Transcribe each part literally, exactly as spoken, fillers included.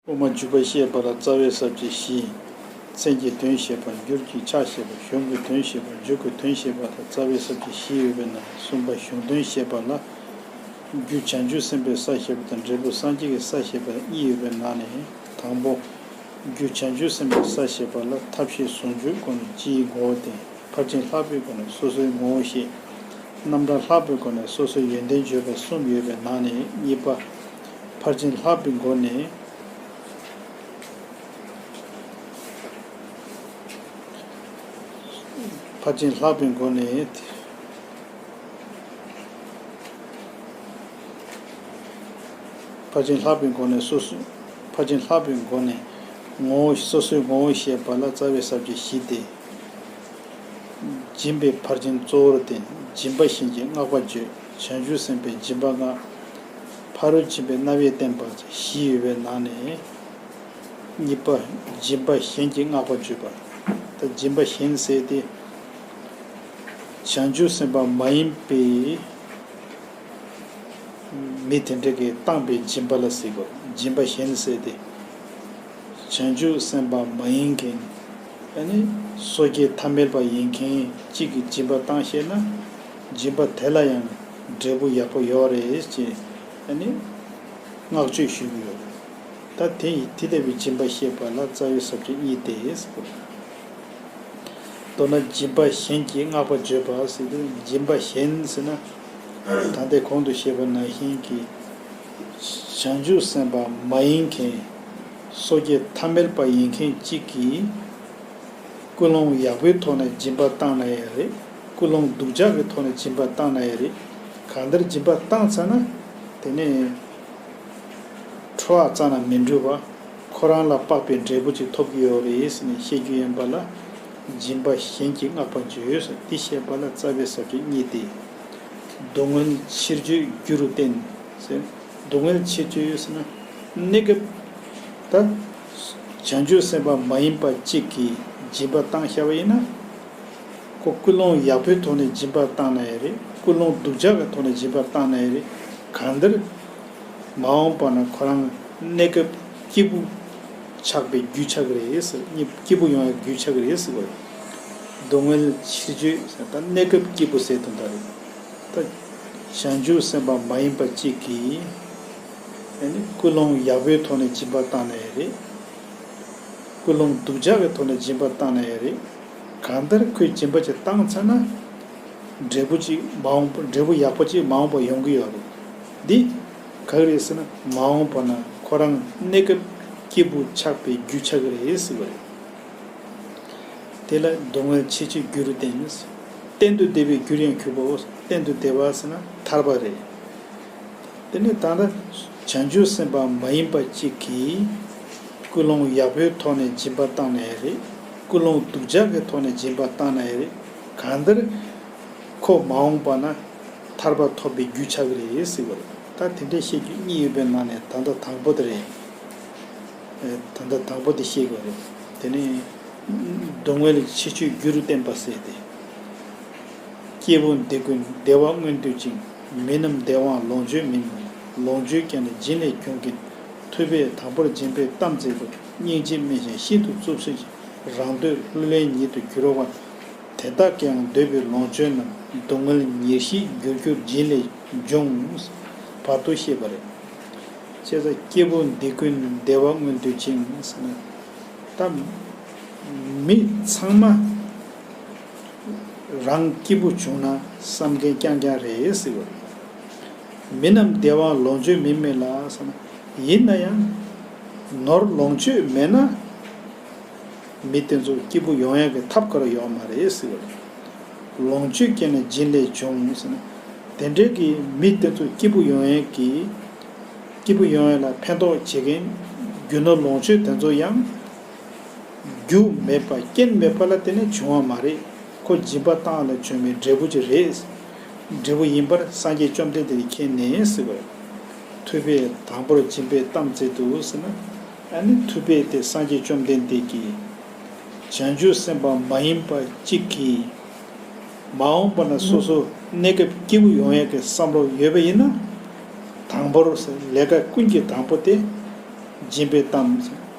དབུ་མ་འཇུག་པ་བཤད་པ་ལ་རྩ་བའི་ས་བཅད་བཞི། མཚན་གྱི་དོན་བཤད་པ། འགྱུར་གྱི་ཆ་བཤད་པ། གཞུང་གི་དོན་བཤད་པ། འཇུག་གི་དོན་བཤད་པ་དང་རྩ་བའི་ས་བཅད་བཞི་ཡོད་པའི་ནང་ནས་གསུམ་པ་གཞུང་དོན་བཤད་པ་ལ། རྒྱུ་བྱང་ཆུབ་སེམས་དཔའི་ས་བཤད་པ་དང་འབྲས་བུ་སངས་རྒྱས་ཀྱི་ས་བཤད་པ་གཉིས་ཡོད་པའི་ནང་ནས་དང་པོ། རྒྱུ་བྱང་ཆུབ་སེམས་དཔའི་ས་བཤད་པ་ལ་ཐབས་ཤེས་ཟུང་འཇུག་སྒོ་ནས་སྤྱིའི་ངོ་བོ་བསྟན། ཕར་ཕྱིན་ལྷག་པའི་སྒོ་ནས་སོ་སོའི་ངོ་བོ་བཤད། རྣམ་གྲངས་ལྷག་པའི་སྒོ་ནས་སོ་སོའི་ཡོན་ཏན་བརྗོད་པ་གསུམ་ཡོད་པའི་ནང་ནས་གཉིས་པ། ཕར་ཕྱིན་ལྷག་པའི་སྒོ་ནས། ཕར་ཕྱིན་ལྷག་པའི་སྒོ་ནས། ཕར་ཕྱིན་ལྷག་པའི་སྒོ་ནས་སོ་སོ། ཕར་ཕྱིན་ལྷག་པའི་སྒོ་ནས་ངོ་བོ་སོ་སོའི་ངོ་བོ་བཤད་པ་ལ་རྩ་བའི་ས་བཅད་བཞི་སྟེ། སྦྱིན་པའི་ཕར་ཕྱིན་གཙོ་བོར་བསྟན། སྦྱིན་པ་གཞན་གྱི་བསྔགས་པ་བརྗོད། བྱང་ཆུབ་སེམས་དཔའི་སྦྱིན་པ་བསྔགས། ཕ་རོལ་ཕྱིན་པའི་རྣམ་དབྱེ་བསྟན་པ་བཞི་ཡོད་པའི་ནང་ནས། གཉིས་པ། སྦྱིན་པ་གཞན་གྱི་བསྔགས་པ་བརྗོད་པ། ད་སྦྱིན་པ་གཞན་ཟེར་ཏེ། བྱང་ཆུབ་སེམས་དཔའ་མ་ཡིན་པའི་མི་དེ་འདྲ་གིས་བཏང་པའི་སྦྱིན་པ་ལ་ཟེར་གོ། སྦྱིན་པ་གཞན་ཟེར་ཏེ། བྱང་ཆུབ་སེམས་དཔའ་མ་ཡིན་མཁན། ཨ་ནི་སོ་སྐྱེ་ཐ་མལ་པ་ཡིན་མཁན་གཅིག་གིས་སྦྱིན་པ་བཏང་ཤེས་ན། སྦྱིན་པ་དེ་ལ་ཡང་འབྲས་བུ་ཡག་པོ་ཡོད་རེད་ཅེས་ཨ་ནི་བསྔགས་བརྗོད་ཞུ་གི་ཡོད་རེད། ད་དེ་ཡི་དེ་ལྟ་བུའི་སྦྱིན་པ་བཤད་པ་ལ་རྩ་བའི་ས་བཅད་གཉིས་ཏེ་ཟེར་གོ། མདོར་ན་སྦྱིན་པ་གཞན་གྱི་བསྔགས་པ་བརྗོད་པ་ཟེར་དུས། སྦྱིན་པ་གཞན་ཟེར་ན། ད་ལྟའི་གོང་དུ་བཤད་པ་ནང་བཞིན་གྱི། བྱང་ཆུབ་སེམས་དཔའ་མ་ཡིན་མཁན། སོ་སྐྱེ་ཐ་མལ་པ་ཡིན་མཁན་གཅིག་གིས། ཀུན་སློང་ཡག་པོའི་ཐོག་ནས་སྦྱིན་པ་བཏང་ན་ཡང་རེད། ཀུན་སློང་སྡུག་ཅག་གི་ཐོག་ནས་སྦྱིན་པ་བཏང་ན་ཡང་རེད། གང་ལྟར་སྦྱིན་པ་བཏང་ཚར་ན། དེ་ནས་ཁྲོ་བ་རྩ་ནས་མི་འགྲུབ་པ། ཁོ་རང་ལ་དཔག་པའི་འབྲས་བུ་ཅིག་ཐོབ་ཀྱི་ཡོད་རེད་ཟེར་ནས་བཤད་རྒྱུ་ཡིན་པ་ལ། སྦྱིན་པ་གཞན་གྱི་བསྔགས་པ་བརྗོད་ཟེར་འདི་བཤད་པ་ལ་རྩ་བའི་ས་བཅད་གཉིས་ཏེ། སྡུག་བསྔལ་ཕྱིར་བཅོས་རྒྱུ་རུ་བསྟན་ཟེར། སྡུག་བསྔལ་ཕྱིར་བཅོས་ཟེར་ན། གནས་སྐབས། ད། བྱང་ཆུབ་སེམས་དཔའ་མ་ཡིན་པ་གཅིག་གིས་སྦྱིན་པ་བཏང་བཞག་པ་ཡིན་ན། ཁོ་ཀུན་སློང་ཡག་པོའི་ཐོག་ནས་སྦྱིན་པ་བཏང་ན་ཡང་རེད། ཀུན་སློང་སྡུག་ཅག་གི་ཐོག་ནས་སྦྱིན་པ་བཏང་ན་ཡང་རེད། གང་ལྟར། མ་འོངས་པ་ན་ཁོ་རང་གནས་སྐབས་སྐྱིད་པོ་ཆགས་པའི་རྒྱུ་ཆགས་ཀྱི་རེད་ཟེར། སྐྱིད་པོ་ཡོང་བའི་རྒྱུ་ཆགས་ཀྱི་རེད་ཟེར་བ་རེད། སྡུག་བསྔལ་ཕྱིར་བཅོས་ཟེར། ད་གནས་སྐབས་སྐྱིད་པོ་ཟེར་དོན་དག་རེད། ད། བྱང་ཆུབ་སེམས་དཔའ་མ་ཡིན་པ་གཅིག་གིས། ཨ་ནི་ཀུན་སློང་ཡག་པོའི་ཐོག་ནས་སྦྱིན་པ་བཏང་ན་ཡང་རེད། ཀུན་སློང་སྡུག་ཅག་གི་ཐོག་ནས་སྦྱིན་པ་བཏང་ན་ཡང་རེད། གང་ལྟར་ཁོས་སྦྱིན་པ་ཅིག་བཏང་ཚར་ན། འབྲས་བུ་ཅིག་མ་འོངས་པ། འབྲས་བུ་ཡག་པོ་ཅིག་མ་འོངས་པ་ཡོང་གི་ཡོད་རེད། འདི་ག་རེ་རེད་ཟེར་ན། མ་འོངས་པ་ན་ཁོ་རང་གནས་སྐབས་སྐྱིད་པོ་ཆགས་པའི་རྒྱུ་ཆགས་ཀྱི་རེད་ཟེར་བ་རེད། དེ་ལ་སྡུག་བསྔལ་ཕྱིར་བཅོས་རྒྱུ་རུ་བསྟན། གཏན་དུ་བདེ་བའི་རྒྱུར་ཡང་གྱུར་པའོ། གཏན་དུ་བདེ་བ་ཟེར་ན་ཐར་པ་རེད། དེ་ནས་ད་ལྟ་བྱང་ཆུབ་སེམས་དཔའ་མ་ཡིན་པ་གཅིག་གིས་ཀུན་སློང་ཡག་པོའི་ཐོག་ནས་སྦྱིན་པ་བཏང་ན་ཡང་རེད། ཀུན་སློང་སྡུག་ཅག་གི་ཐོག་ནས་སྦྱིན་པ་བཏང་ན་ཡང་རེད། གང་ལྟར་ཁོ་མ་འོངས་པ་ན་ཐར་པ་ཐོབ་པའི་རྒྱུ་ཆགས་ཀྱི་རེད་ཟེར་བ་རེད། ད་དེ་འདྲའི་བཤད་རྒྱུ་གཉིས་ཡོད་པའི་ནང་ནས་ད་ལྟ་དང་པོ་དེ་རེད། ཨེ། ད་ལྟ་དང་པོ་དེ་བཤད་དགོས་རེད། དེ་ནས་སྡུག་བསྔལ་ཕྱིར་བཅོས་རྒྱུ་རུ་བསྟན་པ་ཟེར་ཏེ། སྐྱེས་བུ་འདི་ཀུན་བདེ་བ་མངོན་འདོད་ཅིང་། མི་རྣམས་བདེ་བའང་ལོངས་སྤྱོད་མིན་མོད། ལོངས་སྤྱོད་ཀྱང་ནི་སྦྱིན་ལས་འབྱུང་གིས། ཐུབ་པས་དང་པོར་སྦྱིན་པའི་གཏམ་བརྩེགས་པ། སྙིང་རྗེ་སྨིན་ཞིང་ཤིན་ཏུ་རྩུབ་སྲེད་ཅིང་། རང་འདོད་ལྷུར་ལེན་ཉིད་དུ་གྱུར་པ། དེ་དག་གིའང་འདོད་པའི་ལོངས་སྤྱོད་རྣམས། སྡུག་བསྔལ་ཉེར་ཞིའི་རྒྱུར་གྱུར་སྦྱིན་ལས་འབྱུང་། བར་དུ་བཤད་པ་རེད། བྱས་ཙང་སྐྱེས་བུ་འདི་ཀུན་བདེ་བ་མངོན་འདོད་ཅིང་ཟེར་ན། ད་མི་ཚང་མ་རང་སྐྱིད་པོ་བྱུང་ན་བསམ་མཁན་རྐྱང་རྐྱང་རེད་ཟེར་བ་རེད། མི་རྣམས་བདེ་བའང་ལོངས་སྤྱོད་མིན་མོད་ལ་ཟེར་ན། ཡིན་ན་ཡང་ནོར་ལོངས་སྤྱོད་མེད་ན། མི་དེ་ཚོ་སྐྱིད་པོ་ཡོང་ཡག་གི་ཐབས་ག་རེ་ཡོད་མ་རེད་ཟེར་བ་རེད། ལོངས་སྤྱོད་ཀྱང་ནི་སྦྱིན་ལས་འབྱུང་ཟེར་ན། དེ་འདྲའི་གི་མི་དེ་ཚོ་སྐྱིད་པོ་ཡོང་ཡག་གི། སྐྱིད་པོ་ཡོང་ཡག་ལ་ཕན་ཐོགས་བྱེད་མཁན་རྒྱུ་ནོར་ལོངས་སྤྱོད་དེ་ཚོ་ཡང་རྒྱུ་མེད་པ་རྐྱེན་མེད་པ་ལ་བརྟེན་ནས་བྱུང་བ་མ་རེད། ཁོ་སྦྱིན་པ་བཏང་ལ་བྱུང་བའི་འབྲས་བུ་ཅིག་རེད། འབྲས་བུ་ཡིན་པར་སངས་རྒྱས་བཅོམ་ལྡན་འདས་ཀྱིས་མཁྱེན་ནས་ཟེར་བ་རེད། ཐུབ་པས་དང་པོར་སྦྱིན་པའི་གཏམ་བརྩེགས་འདུག་ཟེར་ན། ཨ་ནི་ཐུབ་པས་དེ་སངས་རྒྱས་བཅོམ་ལྡན་འདས་ཀྱིས། བྱང་ཆུབ་སེམས་དཔའ་མ་ཡིན་པ་གཅིག་གིས། མ་འོངས་པ་ན་སོ་སོ་གནས་སྐབས་སྐྱིད་པོ་ཡོང་ཡག་གི་བསམ་བློ་ཡོད་པ་ཡིན་ན། དང་པོར་ཟེར་ལས་ཀ་ཀུན་གྱི་དང་པོ་དེ། སྦྱིན་པའི་གཏམ།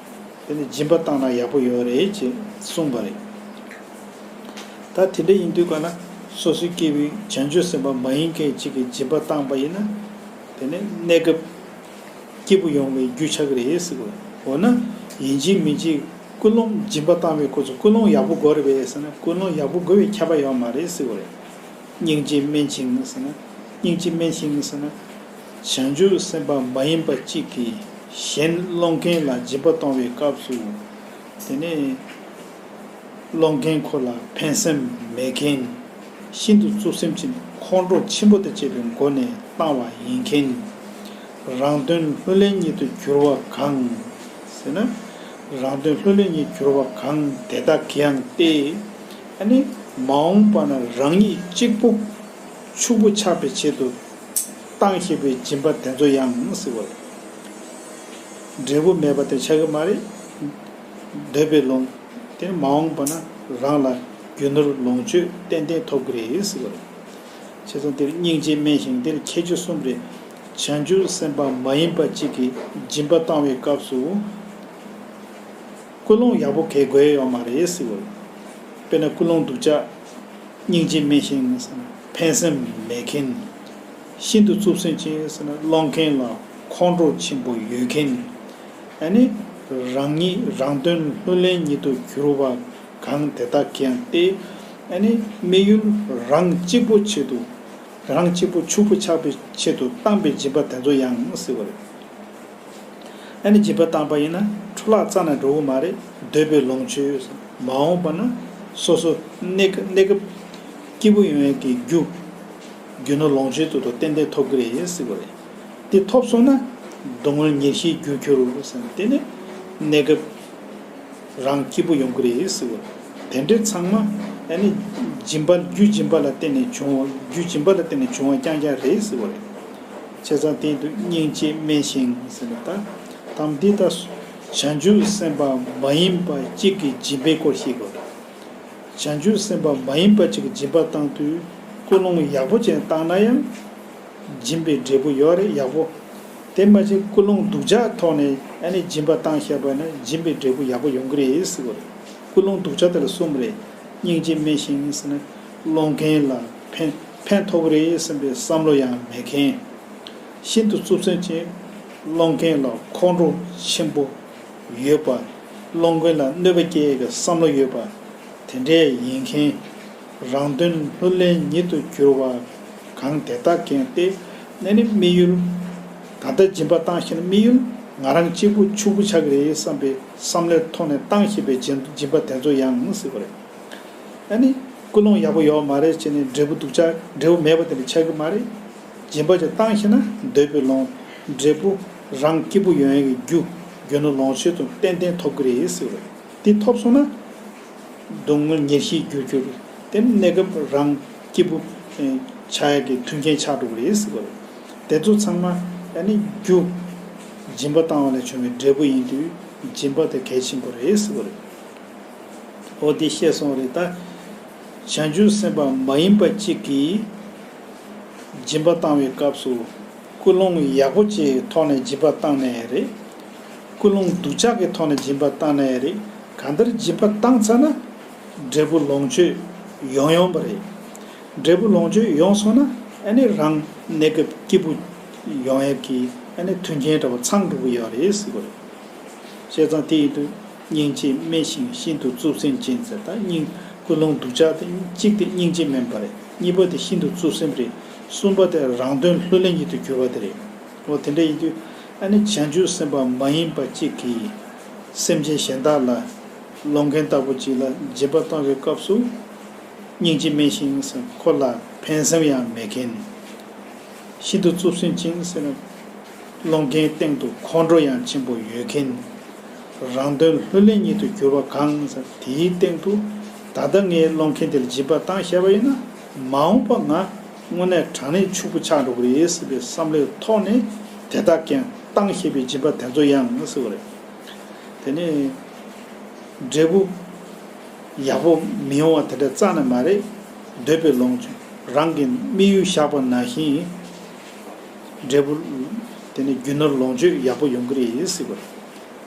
དེ་ནི་སྦྱིན་པ་བཏང་ན་ཡག་པོ་ཡོད་རེད་ཅེས་གསུངས་པ་རེད། ད་དེ་འདྲ་ཡིན་དུས་ག་ན་སོ་སོའི་སྐྱེ་བོའི་བྱང་ཆུབ་སེམས་དཔའ་མ་ཡིན་མཁན་གཅིག་གིས་སྦྱིན་པ་བཏང་པ་ཡིན་ན། དེ་ནི་གནས་སྐབས་སྐྱིད་པོ་ཡོང་བའི་རྒྱུ་ཆགས་ཀྱི་རེད་ཟེར་གོ། འོ་ན་ཡིན་གཅིག་མིན་གཅིག་ཀུན་སློང་སྦྱིན་པ་བཏང་བའི་སྐོར་ཚོ་ཀུན་སློང་ཡག་པོ་དགོས་རེད་པས་ཟེར་ན་ཀུན་སློང་ཡག་པོ་དགོས་པའི་ཁྱབ་པ་ཡོད་མ་རེད་ཟེར་གོ་རེད། སྙིང་རྗེ་དམན་ཞིང་ཟེར་ན། སྙིང་རྗེ་དམན་ཞིང་ཟེར་ན། བྱང་ཆུབ་སེམས་དཔའ་མ་ཡིན་པ་གཅིག་གིས་གཞན་སློང་མཁན་ལ་སྦྱིན་པ་གཏོང་བའི་སྐབས་སུ། དེ་ནས་སློང་མཁན་ཁོ་ལ་ཕན་སེམས་མེད་མཁན། ཤིན་ཏུ་རྩུབ་སེམས་ཅན་ཁོང་ཁྲོ་ཆེན་པོ་དང་བཅས་པའི་སྒོ་ནས་བཏང་བ་ཡིན་མཁན། རང་དོན་ལྷུར་ལེན་ཉིད་དུ་གྱུར་པ་གང་ཟེར་ན། རང་དོན་ལྷུར་ལེན་ཉིད་གྱུར་པ་གང་དེ་དག་གིས་ཡང་སྟེ། ཨ་ནི་མ་འོངས་པ་ན་རང་ཉིད་གཅིག་པུ་ཕྱུག་པོ་ཆགས་པའི་ཆེད་དུ་བཏང་ཤེས་པའི་སྦྱིན་པ་དེ་ཚོ་ཡང་ཟེར་བ་རེད། འབྲས་བུ་མེད་པ་དེ་ཆགས་ཀྱི་མ་རེད། འདོད་པའི་ལོངས། དེ་མ་འོངས་པ་ན་རང་ལ་རྒྱུ་ནོར་ལོངས་སྤྱོད་ཏན་ཏན་ཐོབ་ཀྱི་རེད་ཟེར་བ་རེད། བྱས་ཙང་དེར་སྙིང་རྗེ་དམན་ཞིང་དེར་ཁྱད་ཆོས་གསུམ་རེད། བྱང་ཆུབ་སེམས་དཔའ་མ་ཡིན་པ་གཅིག་གིས་སྦྱིན་པ་བཏང་བའི་སྐབས་སུ། ཀུན་སློང་ཡག་པོ་གང་ཡང་དགོས་ཡ་ཡོད་མ་རེད་ཟེར་བ་རེད། དཔེར་ན་ཀུན་སློང་སྡུག་ཅག་སྙིང་རྗེ་དམན་ཞིང་ཕན་སེམས་མེད་མཁན། ཤིན་ཏུ་རྩུབ་སེམས་ཅན་ཟེར་ན་སློང་མཁན་ལ་ཁོང་ཁྲོ་ཆེན་པོ་ཡོད་མཁན། ཨ་ནི་རང་ཉིད་རང་དོན་ལྷུར་ལེན་ཉིད་དུ་གྱུར་པ་གང་དེ་དག་གིས་ཡང་སྟེ། ཨ་ནི་དམིགས་ཡུལ་རང་གཅིག་པུ་ཆེད་དུ། རང་གཅིག་པུ་ཕྱུག་པོ་ཆགས་པའི་ཆེད་དུ་བཏང་པའི་སྦྱིན་པ་དེ་ཚོ་ཡང་ཟེར་བ་རེད། ཨ་ནི་སྦྱིན་པ་བཏང་པ་ཡིན་ན་འཕྲོ་བརླག་རྩ་ནས་འགྲོ་གི་མ་རེད། འདོད་པའི་ལོངས་སྤྱོད་མ་འོངས་པ་ན་སོ་སོ་གནས་སྐབས་གནས་སྐབས་སྐྱིད་པོ་ཡོང་ཡས་ཀྱི་རྒྱུ། རྒྱུ་ནོར་ལོངས་སྤྱོད་དུ་དུ་ཏན་ཏན་ཐོབ་ཀྱི་རེད་ཟེར་བ་རེད། དེ་ཐོབ་སོང་ན་སྡུག་བསྔལ་ཉེར་ཞིའི་རྒྱུར་གྱུར་ཟེར་ན་དེ་ནི་གནས་སྐབས། རང་སྐྱིད་པོ་ཡོང་གི་རེད་ཟེར་བ། དེ་འདྲའི་ཚང་མ་ཨ་ནི་སྦྱིན་པ་རྒྱུ་སྦྱིན་པ་ལ་བརྟེན་ནས་བྱུང་བ་རྒྱུ་སྦྱིན་པ་ལ་བརྟེན་ནས་བྱུང་བ་རྐྱང་རྐྱང་རེད་ཟེར་བ་རེད། བྱས་ཙང་དེ་དུས་སྙིང་རྗེ་དམན་ཞིང་ཟེར་ན་ད། དམ་འདི་ལྟ། བྱང་ཆུབ་སེམས་དཔའ་མ་ཡིན་པ་གཅིག་གི་སྦྱིན་པའི་སྐོར་ཞིག་གོ། བྱང་ཆུབ་སེམས་དཔའ་མ་ཡིན་པ་གཅིག་གི་སྦྱིན་པ་བཏང་དུས་ཀུན་སློང་ཡག་པོ་ཅན་བཏང་ན་ཡང་། སྦྱིན་པའི་འབྲས་བུ་ཡོད་རེད་ཡག་པོ། དེ་མ་ཟད་ཀུན་སློང་སྡུག་ཅག་ཐོག་ནས་ཨ་ནི་སྦྱིན་པ་བཏང་བཞག་པ་ན་སྦྱིན་པའི་འབྲས་བུ་ཡག་པོ་ཡོང་གི་རེད་ཟེར་བ་རེད། ཀུན་སློང་སྡུག་ཅག་དེ་ལ་གསུམ་རེད། སྙིང་རྗེ་དམན་ཞིང་ཟེར་ན། སློང་མཁན་ལ་ཕན་ཕན་ཐོགས་ཀྱི་རེད་བསམ་པའི་བསམ་བློ་ཡང་མེད་མཁན། ཤིན་ཏུ་རྩུབ་སེམས་ཅན། སློང་མཁན་ལ་ཁོང་ཁྲོ་ཆེན་པོ་ཡོད་པ། སློང་མཁན་ལ་གནོད་པ་སྐྱེལ་ཡས་ཀྱི་བསམ་བློ་ཡོད་པ། དེ་འདྲའི་ཡིན་མཁན། རང་དོན་ལྷུར་ལེན་ཉིད་དུ་གྱུར་པ་གང་དེ་དག་ཀྱང་སྟེ། ཨ་ནི་དམིགས་ཡུལ། ད་ལྟ་སྦྱིན་པ་བཏང་ཞིང་དམིགས་ཡུལ་ང་རང་གཅིག་པུ་ཕྱུག་པོ་ཆགས་ཀྱི་རེད་བསམ་པའི་བསམ་བློའི་ཐོག་ནས་བཏང་ཞེས་པའི་སྦྱིན་སྦྱིན་པ་དེ་ཚོ་ཡང་ཟེར་བ་རེད། ཨ་ནི་ཀུན་སློང་ཡག་པོ་ཡོད་མ་རེད་བྱས་ནས་འབྲས་བུ་སྡུག་ཅག་འབྲས་བུ་མེད་པ་དེ་འདྲ་ཆགས་ཀྱི་མ་རེད། སྦྱིན་པ་ཅིག་བཏང་ཞེ་ན་འདོད་པའི་ལོངས་འབྲས་བུ་རང་སྐྱིད་པོ་ཡོང་ཡས་ཀྱི་རྒྱུ་རྒྱུ་ནོར་ལོངས་སྤྱོད་དུ་ཏན་ཏན་ཐོབ་ཀྱི་རེད་ཟེར་བ་རེད། དེ་ཐོབ་སོང་ན། སྡུག་བསྔལ་ཉེར་ཞིའི་རྒྱུར་གྱུར། དེ་ནི་གནས་སྐབས་རང་སྐྱིད་པོ་ཆགས་ཡག་གི་མཐུན་རྐྱེན་ཆགས་འགྲོ་གི་རེད་ཟེར་བ་རེད། དེ་ཚོ་ཚང་མ་ཨ་ནི་རྒྱུ། སྦྱིན་པ་བཏང་བ་ལས་བྱུང་བའི་འབྲས་བུ་ཡིན་དུས་སྦྱིན་པ་དེ་གལ་ཆེན་པོ་རེད་ཟེར་བ་རེད། འོ་དེ་བཤད་སོང་རེད་ད། བྱང་ཆུབ་སེམས་དཔའ་མ་ཡིན་པ་གཅིག་གིས་སྦྱིན་པ་བཏང་བའི་སྐབས་སུ། ཀུན་སློང་ཡག་པོ་ཅིག་ཐོག་ནས་སྦྱིན་པ་བཏང་ནའི་རེད། ཀུན་སློང་སྡུག་ཅག་གི་ཐོག་ནས་སྦྱིན་པ་བཏང་ནའི་རེད། གང་ལྟར་སྦྱིན་པ་བཏང་ཚར་ན་འབྲས་བུ་ལོངས་སྤྱོད་ཡོང་ཡོང་བ་རེད། འབྲས་བུ་ལོངས་སྤྱོད་ཡོང་སོང་ན་ཨ་ནི་རང་གནས་སྐབས་སྐྱིད་པོ་ཡོང་ཡག་གི་ཨ་ནི་མཐུན་རྐྱེན་འདྲ་བོ་ཚང་འགྲོ་གི་ཡོད་རེད་ཟེར་བ་རེད། བྱས་ཙང་དེ་ཡིན་དུས་སྙིང་རྗེ་དམན་ཞིང་ཤིན་ཏུ་རྩུབ་སེམས་ཅན་ཟེར་ད་སྙིང་ཀུན་སློང་སྡུག་ཅག་དེ་གཅིག་དེ་སྙིང་རྗེ་དམན་པ་རེད། གཉིས་པ་དེ་ཤིན་ཏུ་རྩུབ་སེམས་རེད། གསུམ་པ་དེ་རང་དོན་ལྷུར་ལེན་ཉིད་དུ་གྱུར་པ་དེ་རེད། འོ་དེ་འདྲ་ཡིན་དུས་ཨ་ནི་བྱང་ཆུབ་སེམས་དཔའ་མ་ཡིན་པ་གཅིག་གིས་སེམས་ཅན་གཞན་དག་ལ་སློང་མཁན་ལྟ་བུ་གཅིག་ལ་སྦྱིན་པ་བཏང་བའི་སྐབས་སུ། སྙིང་རྗེ་དམན་ཞིང་ཟེར་ཁོ་ལ་ཕན་སེམས་ཡང་མེད་མཁན། ཤིན་ཏུ་རྩུབ་སེམས་ཅན་ཟེར་ན། སློང་མཁན་སྟེང་དུ་ཁོང་ཁྲོ་ཡང་ཆེན་པོ་ཡོད་མཁན། རང་དོན་ལྷུར་ལེན་ཉིད་དུ་གྱུར་པ་གང་ཟེར་དེའི་སྟེང་དུ། ད་ལྟ་ངས་སློང་མཁན་དེ་ལ་སྦྱིན་པ་བཏང་བཞག་པ་ཡིན་ན། མ་འོངས་པ་ང་དངོས་གནས་དྲང་གནས་ཕྱུག་པོ་ཆགས་འགྲོ་གི་རེད་ཟེར་བའི་བསམ་བློའི་ཐོག་ནས་དེ་དག་ཀྱང་བཏང་ཞེས་པའི་སྦྱིན་པ་དེ་ཚོ་ཡང་ཟེར་བ་རེད། དེ་ནས་འབྲས་བུ་ཡག་པོ་མི་ཡོང་བ་དེ་འདྲ་རྩ་ནས་མ་རེད། འདོད་པའི་ལོངས་སྤྱོད་རང་གི་དམིགས་ཡུལ་བཞག་པ་ནང་བཞིན་འབྲས་བུ་དེ་ནི་རྒྱུ་ནོར་ལོངས་སྤྱོད་ཡག་པོ་ཡོང་གི་རེད་ཟེར་བ་རེད།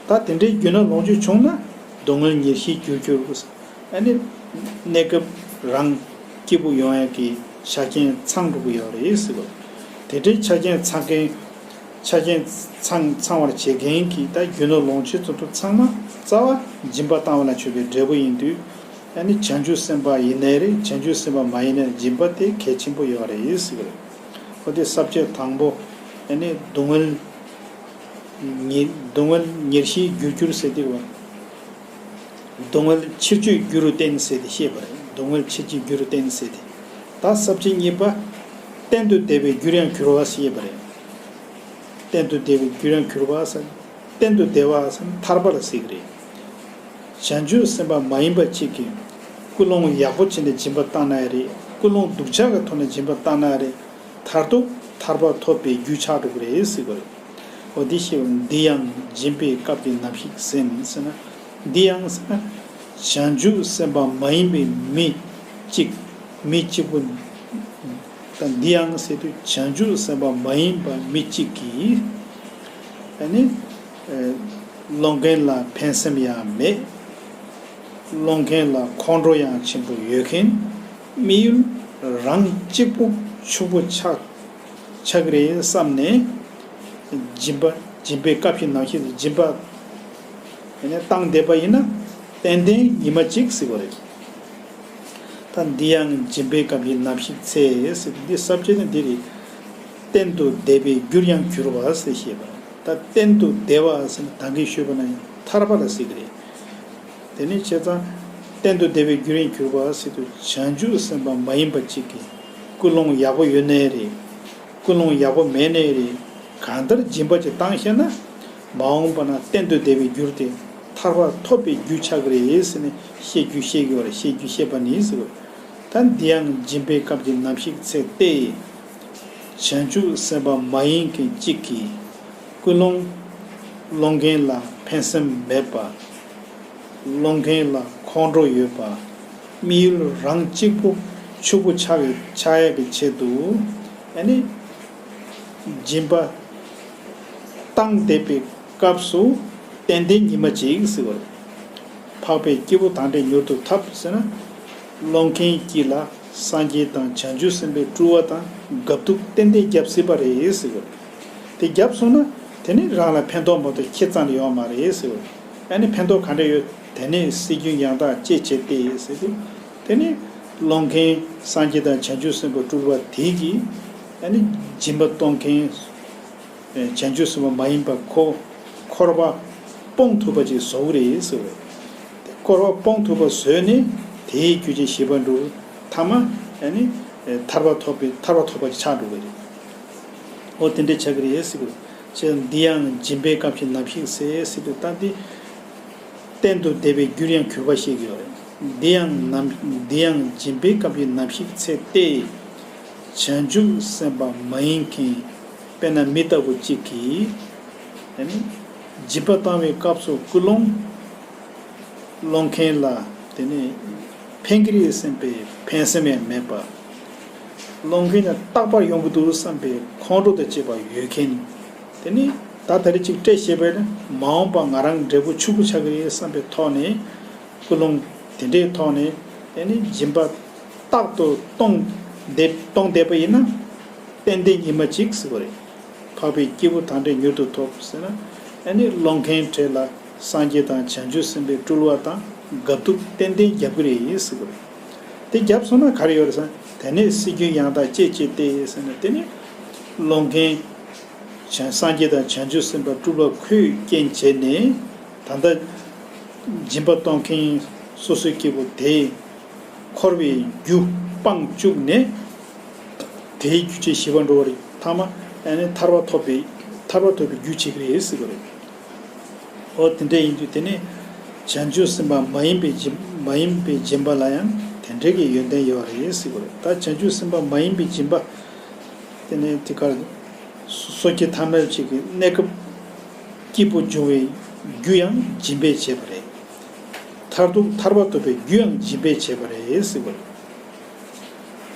ད་དེ་འདྲའི་རྒྱུ་ནོར་ལོངས་སྤྱོད་བྱུང་ན་སྡུག་བསྔལ་ཉེར་ཞིར་འགྱུར་འགྱུར། ཨ་ནི་གནས་སྐབས་རང་སྐྱིད་པོ་ཡོང་ཡག་གི་ཆ་རྐྱེན་ཚང་འགྲོ་གི་ཡོད་རེད་ཟེར་བ། དེ་འདྲའི་ཆ་རྐྱེན་ཚང་མཁན། ཆ་རྐྱེན་ཚང་ཚང་བར་བྱེད་མཁན་གྱི་ད་རྒྱུ་ནོར་ལོངས་སྤྱོད་ཚོ་ཚང་མ་རྩ་བ་སྦྱིན་པ་བཏང་བ་ལ་མཆོད་པའི་འབྲས་བུ་ཡིན་དུས། ཨ་ནི་བྱང་ཆུབ་སེམས་དཔའ་ཡིན་ནའི་རེད། བྱང་ཆུབ་སེམས་དཔའ་མ་ཡིན་ནའི་སྦྱིན་པ་དེ་གལ་ཆེན་པོ་ཡོད་རེད་ཟེར་གི་རེད། འོ་དེ་ས་བཅད་དང་པོ། ཨ་ནི་སྡུག་བསྔལ་ཉེ་སྡུག་བསྔལ་ཉེར་ཞིར་འགྱུར་འགྱུར་ཟེར་དུས། སྡུག་བསྔལ་ཕྱིར་བཅོས་རྒྱུ་རུ་བསྟན་ཟེར་ཏེ་བཤད་པ་རེད། སྡུག་བསྔལ་ཕྱིར་བཅོས་རྒྱུ་རུ་བསྟན་ཟེར་ཏེ། ད་ས་བཅད་གཉིས་པ། གཏན་དུ་བདེ་བའི་རྒྱུར་ཡང་གྱུར་པ་ཞེས་པ་རེད། གཏན་དུ་བདེ་བའི་རྒྱུར་ཡང་གྱུར་པ་ཟེར། གཏན་དུ་བདེ་བ་ཟེར་ན་ཐར་པ་ལ་ཟེར་གི་རེད། བྱང་ཆུབ་སེམས་དཔའ་མ་ཡིན་པ་གཅིག་གིས་ཀུན་སློང་ཡག་པོ་བྱས་ནས་སྦྱིན་པ་བཏང་ན་ཡང་རེད། ཀུན་སློང་སྡུག་ཅག་གི་ཐོག་ནས་སྦྱིན་པ་བཏང་ན་ཡང་རེད། མཐར་ཐུག་ཐར་པ་ཐོབ་པའི་རྒྱུ་ཆགས་འགྲོ་གི་རེད་ཟེར་གི་རེད། འོ་དེ་ཞེས་པ། འདི་ཡང་སྦྱིན་པའི་སྐབས་ཀྱི་ནམ་ཞིག་སེམས་ཟེར་ན། འདི་ཡང་ཟེར་ན། བྱང་ཆུབ་སེམས་དཔའ་མ་ཡིན་པའི་མི་གཅིག་མི་གཅིག་པུ། ད་འདི་ཡང་ཟེར་དུས་བྱང་ཆུབ་སེམས་དཔའ་མ་ཡིན་པ་མི་གཅིག་གིས། ཨ་ནི། ཨེ། སློང་མཁན་ལ་ཕན་སེམས་ཡང་མེད། སློང་མཁན་ལ་ཁོང་ཁྲོ་ཡང་ཆེན་པོ་ཡོད་མཁན། དམིགས་ཡུལ་རང་གཅིག་པུ་ཕྱུག་པོ་ཆགས་ཆགས་ཀྱི་རེད་བསམ་ནས། སྦྱིན་པ་སྦྱིན་པའི་སྐབས་ཀྱི་ནམ་ཞིག་སྦྱིན་པ་ཡིན་ན་བཏང་བསྡད་པ་ཡིན་ན་ཏན་ཏན་ཉི་མ་གཅིག་ཟེར་བ་རེད། ད་འདི་ཡང་སྦྱིན་པའི་སྐབས་ཀྱི་ནམ་ཞིག་ཚེ་ཟེར། འདི་ས་བཅད་ནི་འདི་རེད། གཏན་དུ་བདེ་བའི་རྒྱུར་ཡང་གྱུར་པ་ཟེར་བཤད་པ། ད་གཏན་དུ་བདེ་བ་ཟེར་ན་ད་གིན་ཞུས་པ་ན་ཡང་ཐར་པ་ལ་ཟེར་གི་རེད། དེ་ནི་བྱས་ཙང་གཏན་དུ་བདེ་བའི་རྒྱུར་ཡང་གྱུར་པ་ཟེར་དུས་བྱང་ཆུབ་སེམས་དཔའ་མ་ཡིན་པ་གཅིག་གིས་ཀུན་སློང་ཡག་པོ་ཡོད་ནའི་རེད། ཀུན་སློང་ཡག་པོ་མེད་ནའི་རེད། གང་ལྟར་སྦྱིན་པ་ཅིག་བཏང་ཤེས་ན། མ་འོངས་པ་ན་གཏན་དུ་བདེ་བའི་རྒྱུར་དེ་ཐར་པ་ཐོབ་པའི་རྒྱུ་ཆགས་ཀྱི་རེད་ཟེར་ནས་བཤད་རྒྱུ་བཤད་ཀྱི་ཡོད་རེད། བཤད་རྒྱུ་བཤད་པ་ནི་ཟེར་བ། ད་འདི་ཡང་སྦྱིན་པའི་སྐབས་ཀྱི་ནམ་ཞིག་ཚེ་སྟེ། བྱང་ཆུབ་སེམས་དཔའ་མ་ཡིན་མཁན་གཅིག་གིས་ཀུན་སློང་སློང་མཁན་ལ་ཕན་སེམས་མེད་པ། སློང་མཁན་ལ་ཁོང་ཁྲོ་ཡོད་པ། དམིགས་ཡུལ་རང་གཅིག་པུ་ཕྱུག་པོ་ཆགས་ཆགས་ཡག་གི་ཆེད་དུ། ཨ་ནི། སྦྱིན་པ་བཏང་བསྡད་པའི་སྐབས་སུ་ཏན་ཏན་ཉི་མ་གཅིག་ཟེར་བ་རེད། འཕགས་པའི་སྐྱེས་བུ་དང་འདྲ་མྱུར་དུ་ཐོབ་ཟེར་ན། སློང་མཁན་གྱིས་ལ་སངས་རྒྱས་དང་བྱང་ཆུབ་སེམས་དཔའི་སྤྲུལ་བ་དང་དགག་སྒྲུབ་ཏན་ཏན་རྒྱབ་སྲིད་པ་རེད་ཟེར་བ་རེད། དེ་རྒྱབ་སོང་ན་དེ་ནི་རང་ལ་ཕན་ཐོགས་མ་གཏོགས་ཁྱེད་རྩ་ནས་ཡོང་མ་རེད་ཟེར་བ་རེད། ཨ་ནི་ཕན་ཐོགས་ག་འདྲ་ཡོད། དེ་ནས་སྲིད་རྒྱུན་ཡང་དག་བཅས་བྱས་ཏེ་ཟེར་དུས། དེ་ནི་སློང་མཁན་སངས་རྒྱས་དང་བྱང་ཆུབ་སེམས་དཔའི་སྤྲུལ་པ་དེ་གིས་ཨ་ནི་སྦྱིན་པ་གཏོང་མཁན་བྱང་ཆུབ་སེམས་དཔའ་མ་ཡིན་པ་ཁོ་འཁོར་བ་སྤོང་ཐུབ་པ་ཅིག་བཟོ་གི་རེད་ཟེར་བ་རེད། དེ་འཁོར་བ་སྤོང་ཐུབ་པ་བཟོས་ནས་དེའི་རྒྱུ་ཅན་ཞི་བ་འགྲུབ། ཐ་མ་ཨ་ནི་ཐར་པ་ཐོབ་པའི་ཐར་པ་ཐོབ་པ་ཅིག་ཆགས་འགྲོ་གི་རེད། འོ་དེ་འདྲ་ཆགས་ཀྱི་རེད་ཟེར་གི་རེད། ཅེས་འདི་ཡང་སྦྱིན་པའི་སྐབས་ཀྱི་ནམ་ཞིག་ཚེ་ཟེར་དུས་ད་འདི། གཏན་དུ་བདེ་བའི་རྒྱུར་ཡང་གྱུར་པ་ཞིག་ཡོད་རེད། འདི་ཡང་ནམ་འདི་ཡང་སྦྱིན་པའི་སྐབས་ཀྱི་ནམ་ཞིག་ཚེ་སྟེ། བྱང་ཆུབ་སེམས་དཔའ་མ་ཡིན་མཁན། དཔེར་ན་མི་ལྟ་བུ་གཅིག་གིས། ཨ་ནི། སྦྱིན་པ་བཏང་བའི་སྐབས་སུ་ཀུན་སློང་། སློང་མཁན་ལ་དེ་ནི་ཕན་གྱི་རེད་བསམ་པའི་ཕན་སེམས་ཡང་མེད་པ། སློང་མཁན་ལ་རྟག་པར་ཡོང་གི་འདུག་བསམ་པའི་ཁོང་ཁྲོ་དང་བཅས་པ་ཡོད་མཁན། དེ་ནི་ད་ད་རེས་ཅིག་སྤྲད་ཤེས་པས་ན་མ་འོངས་པ་ང་རང་འབྲས་བུ་ཕྱུག་པོ་ཆགས་ཀྱི་རེད་བསམ་པའི་ཐོག་ནས། ཀུན་སློང་དེ་འདྲའི་ཐོག་ནས་དེ་ནི་སྦྱིན་པ་རྟག་ཏུ་གཏོང་བསྡད་གཏོང་བསྡད་པ་ཡིན་ན། ཏན་ཏན་ཉི་མ་གཅིག་ཟེར་བ་རེད། འཕགས་པའི་སྐྱེས་བུ་དང་འདྲ་མྱུར་དུ་ཐོབ་ཟེར་ན། ཨ་ནི་སློང་མཁན་གྲས་ལ་སངས་རྒྱས་དང་བྱང་ཆུབ་སེམས་དཔའི་སྤྲུལ་བ་དང་དགག་སྒྲུབ་ཏན་ཏན་རྒྱབ་ཀྱི་རེད་ཟེར་བ་རེད། དེ་རྒྱབ་སོང་ན་ག་རེ་ཡོད་རེད་ཟེར་ན། དེ་ནས་སྲིད་རྒྱུན་ཡང་དག་བཅས་བཅས་ཏེ་ཟེར་ན། དེ་ནི་སློང་མཁན་བྱང་སངས་རྒྱས་དང་བྱང་ཆུབ་སེམས་དཔའི་སྤྲུལ་པ་ཁོས་རྐྱེན་བྱས་ནས། ད་ལྟ་སྦྱིན་པ་གཏོང་མཁན་སོ་སོའི་སྐྱེས་བུ་དེ། འཁོར་བའི་རྒྱུ་སྤངས་བཅུག་ནས། དེའི་རྒྱུ་ཅན་ཞི་བར་འགྲོ་བ་རེད། ཐ་མ་ཨ་ནི་ཐར་པ་ཐོབ་པའི་ཐར་པ་ཐོབ་པའི་རྒྱུ་བྱེད་ཀྱི་རེད་ཟེར་བ་རེད། འོ་དེ་འདྲ་ཡིན་དུས་དེ་ནི་བྱང་ཆུབ་སེམས་དཔའ་མ་ཡིན་པའི་སྦྱིན་མ་ཡིན་པའི་སྦྱིན་པ་ལ་ཡང་དེ་འདྲ་གི་ཡོན་ཏན་ཡོད་རེད་ཟེར་བ་རེད། ད་བྱང་ཆུབ་སེམས་དཔའ་མ་ཡིན་པའི་སྦྱིན་པ་དེ་ནི་དེ་གར་སོ་སོ་སྐྱེ་ཐ་མལ་ཅིག་གི་གནས་སྐབས་སྐྱིད་པོ་འབྱུང་བའི་རྒྱུ་ཡང་སྦྱིན་པས་བྱས་པ་རེད། མཐར་ཐུག་ཐར་པ་ཐོབ་པའི་རྒྱུ་ཡང་སྦྱིན་པས་བྱས་པ་རེད་ཟེར་བ་རེད།